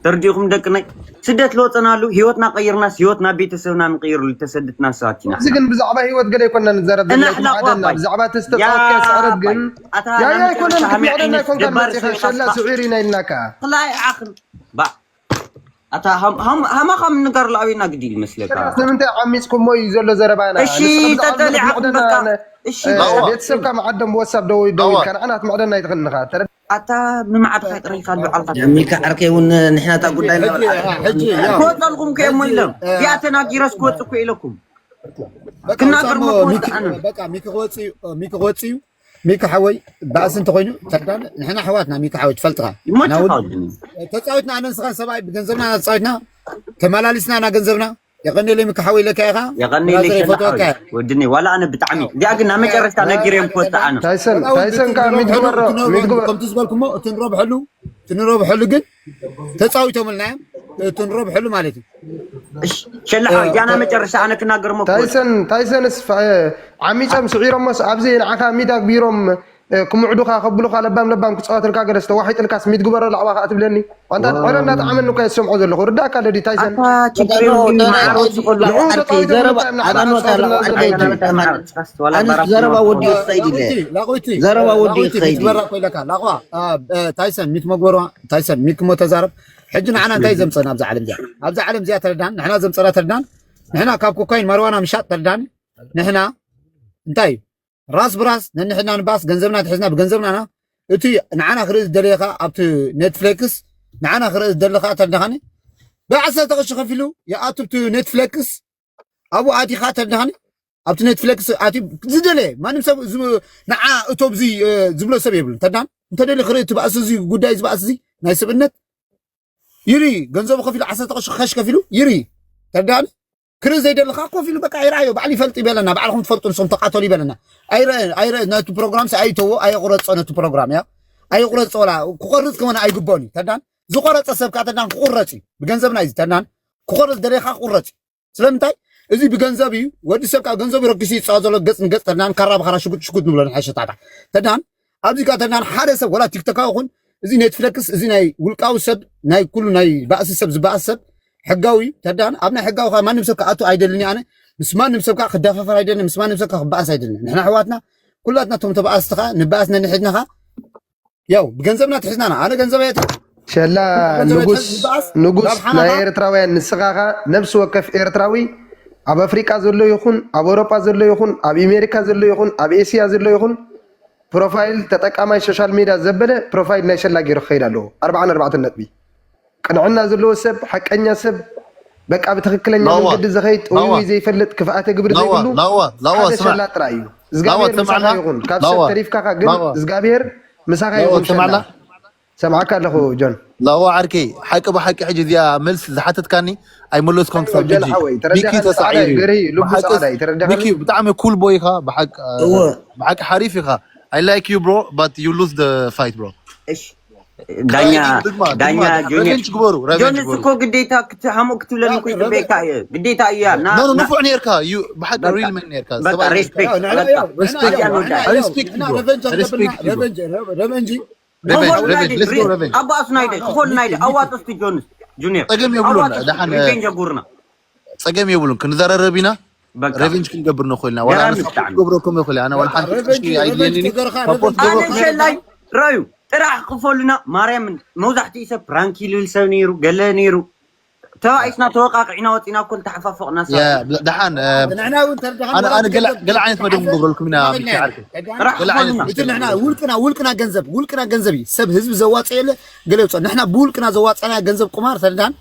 ተረዲእኩም ደቅነይ? ስደት ልወፀናሉ፣ ህይወትና ቀይርናስ፣ ህይወትና ቤተሰብና ንቀይርሉ ዝተሰደትና ሰባት ኢና። እዚ ግን ብዛዕባ ህይወት ገለ ኣይኮንና ንዘረብ ዘለና፣ እቲ እናሕላቑ ማዕደና፣ ኣባይ። ብዛዕባ እቲ ያ ዝተፃወትካዮ ስዕረት ግን፣ ኣባይ። ኣታ ያ፣ ያ፣ ናመጨረሻ ኣይኮነን፣ እቲ ሃመ ማዕደና ዒነት ኣይኮንካን ደባሪ መፂኻ፣ ሰበይትኻ ሸላ ስዒር ኢና ኢልናካ። ክላይ ዓኽን። ባ። ኣታ ሃም-፣ ሃም-፣ ሃማኻ ምንጋር ላዕቢና ግዲ ይመስለካ። ሸላስ ንምንታይ ዓሚፅኩሞ እዩ ዘሎ ዘረባና? እሺ፣ ንስኻ ብዛዕባ ተጠሊዓኹም መዕደና በቃ። ነ-፣ እሺ። እ፣ ኣዋ። ቤተሰብካ መዓደም ብወሳብ ደው፣ ደው ኣዋ። ኢልካ ንዓና ክትምዕደና ኣይትኽእልን ኢኻ። ተረ-፣ ኣታ ንመዓድኻ ይቕረይካ፣ ንባዕልኻ። ያ ሚካ ዓርከይ እውን ንሕና እታ ጉዳይ ሕጂ፣ እናበልዓ ሕጂ፣ ያ። ክወፀልኩም ከ እሞ ኢሎም። እ፣ ያ ተናጊረስ ክወፅ እኮ ኢለኩም። በቃ ክናገር ውፃሞ እኮ ሚኪ፣ ወፅኣና። በቃ ሚኪ ክወፅእ እዩ፣ ሚኪ ክወፅእ እዩ። ሚኪ ሓወይ፣ ባእሲ እንተኾይኑ ተርዳን፣ ንሕና ኣሕዋትና ሚኪ ሓወይ ትፈልጥኻ። ይሞት ናውን ተጻዊትና ኣነ ንስኻን ሰብኣይ ብገንዘብና ተጻዊትና፣ ተመላሊስና ና ገንዘብና። የቐንየለይ ሚኪ ሓወይ ኢለካ ኢኻ። የቐንየለይ ብራዘር ሸላ ይፈትወካ ሓወይ። እየ። ወድኒ፣ ዋላ ኣነ ብጣዕሚ። እዚኣ ግን ናብ መጨረሽታ እ፣ ነጊረዮም ክወጽእ ኣነ። ታይሰን፣ ሰብኣይ ታይሰን ወዲ ካብ ትንረብሐሉ፣ ሚድግበሮ፣ ትንረብሐሉ፣ ሚድግበሮ። ከምቲ ዝበልኩሞ፣ ትንረብሐሉ፣ ትንረብሐሉ ግን ተጻዊቶምልና እዮም። ትንረብሐሉ ማለት እዩ። እሺ፣ ሸላ ሓወይ፣ እ፣ እዚኣ ናብ ተ-፣ መጨረሽታ ኣነ ክናገር እሞ ክወጽእ። ታይሰን፣ ታይሰንስ ፋ-፣ ዓሚጾም ስዒሮሞስ ኣብዚ ንዓኻ ሚድ ኣግቢሮም፣ እ፣ ክምዕዱኻ፣ ከብሉኻ፣ ለባም ለባም ክጻወትልካ ገለስ ተዋሒጥልካስ ሚድ ግበሮ ላዕባ ከኣ ትብለኒ? ዋንታ ኦ። ዕረ እናጠዓመኒ እኮ እየ ዝሰምዖ ዘለኹ። ርዳእካ ኣሎ ድዩ ታይሰን? ኣታ ችግር የብሉን፣ ማዕሮ ዝኸሉ ንዕኡ ዓርከይ ተጻዊቶም ዘረባ ንምንታይ እዮም ንዓና ኣባኖት ኣለዋ፣ ክጻወቱልና ዓርከይ ዘለዉ? ዘረባ። ኣነስ ዘረባ ወዲ ይኸይድ ኢለ። ላቑይቲ፣ ዘረባ ወዲ ላቑይቲ ይኸይድ። ሚትበራ እኮ ኢለካ። ላቑዋ፣ እ፣ እ፣ ታይሰን፣ ሚት መግበሯ፣ ታይሰን፣ ሚት ክሞ ተዛረብ። ሕጂ ንዓና እንታይ ዘምጸና ኣብዛ ዓለም እዚኣ? ኣብዛ ዓለም እዚኣ ተረዳን፣ ንሕና ዘምጸና ተረዳን፣ ንሕና ካብ ኮካይን ማርዋና ምሻጥ ተረዳን፣ ንሕና እንታይ እዩ? ራስ ብራስ ነንሕድና ንባስ፣ ገንዘብና ትሕዝና ብገንዘብና ኢና። እቲ ንዓና ክርኢ ዝደለየ ኸኣ ኣብቲ ኔትፍሌክስ ንዓና ክርኢ ዝደሊ ኸኣ ተረዳኻኒ፣ ብዓሰርተ ቅርሺ ከፊሉ ይኣቱ ኣብቲ ኔትፍሌክስ። ኣብኡ ኣቲኻ ተረዳኻኒ፣ ኣብቲ ኔትፍሌክስ ኣትዩ ዝደለየ ማንም ሰብ ዝ-፣ ንዓ እቶ ብዚ፣ እ፣ ዝብሎ ሰብ የብሉን። ተረዳን እንተደልዩ ክርኢ እቲ ባእሲ እዚ ጉዳይ እዚ ባእሲ እዚ ናይ ስብእነት ይርኢ፣ ገንዘቡ ከፊሉ ዓሰርተ ቅርሺ ካሽ ከፊሉ ይርኢ። ተረዳኒ? ክርኢ ዘይደሊ ኸዓ ኮፍ ኢሉ በቃ ይርኣዮ፣ ባዕሉ ይፈልጥ ይበለና፣ ባዕልኹም ትፈልጡ ንስኹም ተቃተሉ ይበለና። ኣይረ-፣ ኣይረ-፣ ነቲ ፕሮግራም ሲ ኣይተዎ፣ ኣየቑረጾ ነቲ ፕሮግራም እያ። ኣየቑረጾ ወላ ክቆርጽ ከሆነ ኣይግቦን እዩ። ተረዳን? ዝቆረጸ ሰብ ከኣ ተረዳን ክቑረጽ እዩ። ብገንዘብና እዩ ተረዳን? ክቆርጽ ደለኻ ክቑረጽ እዩ። ስለምንታይ? እዚ ብገንዘብ እዩ። ወዲ ሰብ ካብ ገንዘቡ ረኪሱ ይጻወት ዘሎ ገጽ ንገጽ ተርናን ካራ ብኻራ ሽጉጥ ሽጉጥ ንብሎ ንሓሸታታ። ተርናን ኣብዚ ጋር ተርናን ሓደ ሰብ ወላ ቲክቶካዊ ይኹን እዚ ኔትፍለክስ እዚ ናይ ውልቃዊ ሰብ ናይ ኩሉ ናይ ባእሲ ሰብ ዝበኣስ ሰብ ሕጋዊ ተርዳን ኣብ ናይ ሕጋዊ ካብ ማንም ሰብ ክኣቱ ኣይደልን ኣነ ምስ ማንም ሰብ ከዓ ክዳፋፈር ኣይደልን ምስ ማንም ሰብ ከዓ ክበኣስ ኣይደልን ንሕና ኣሕዋትና ኩላትና እቶም ተበኣስቲ ከዓ ንበኣስ ነንሕድና ከዓ ያው ብገንዘብና ትሕዝናና ኣነ ገንዘብ ኣየት ሸላ ንጉስ ንጉስ ናይ ኤርትራውያን ንስኻኻ ነብሲ ወከፍ ኤርትራዊ ኣብ ኣፍሪቃ ዘሎ ይኹን ኣብ ኣውሮጳ ዘሎ ይኹን ኣብ ኣሜሪካ ዘሎ ይኹን ኣብ ኤስያ ዘሎ ይኹን ፕሮፋይል ተጠቃማይ ሶሻል ሜድያ ዘበለ ፕሮፋይል ናይ ሸላ ገይሩ ክኸይድ ኣለዎ ኣርባዓን ኣርባዕተን ነጥቢ ቅንዕና ዘለዎ ሰብ ሓቀኛ ሰብ በቃ ብትኽክለኛ መንገዲ ዝኸይድ ጥውይውይ ዘይፈልጥ ክፍኣተ ግብሪ ዘይብሉ ሓደ ሸላ ጥራይ እዩ እግዚኣብሔር ምሳኻ ይኹን ካብ ሰብ ተሪፍካ ግን እግዚኣብሔር ምሳኻ ይኹን ሸላ ሰምዓካ ኣለኹ ጆን ላዋ ዓርከይ ሓቂ ብሓቂ ሕጂ እዚኣ መልስ ዝሓተትካኒ ኣይመለስኮን ክሳብ ሕጂ ሚኪ ተሳዒሩ እዩ ብሓቂ ብጣዕሚ ኩል ቦይ ኢኻ ብሓቂ ሓሪፍ ኢኻ I like you bro but you lose the fight bro ዳኛ ዳኛ ጆንስ እኮ ግዴታ ክትሃሞ ክትብለኒ እኮ ይጥበካ እየ ግዴታ እያ ንፉዕ ኔርካ ብሓቂ ሪል መን ኔርካ respect respect respect ኣባእሱ ናይደ ክኾል ናይደ ኣዋጥስቲ ጆንስ ጁኒየር ጸገም የብሉን ዳሓን ሪቬንጅ ኣጉርና ጸገም የብሉን ክንዘራረብ ኢና ሬቨንጅ ክንገብር ንኽእል ኢና ዋላ ንስኻ ክትገብሮ ከም ይኽእል ኣነ ዋላ ሓንቲ ቅርሺ ኣይድልየንን እዩ ሳፖርት ገብሮ ኣነ ሸላይ ረዩ ጥራሕ ክፈሉና ማርያምን መብዛሕትኡ ሰብ ፕራንክ ይልብል ሰብ ነይሩ ገለ ነይሩ ተባኢስና ተወቃቂዕና ወፂና እኮ ተሓፋፈቕና ደሓን ገለ ዓይነት መደብ ንገብረልኩም ኢና ውልቅና ውልቅና ገንዘብ ውልቅና ገንዘብ እዩ ሰብ ህዝቢ ዘዋፀ የለ ገለ ይውፅኦ ንሕና ብውልቅና ዘዋፀና ገንዘብ ቁማር ተርዳን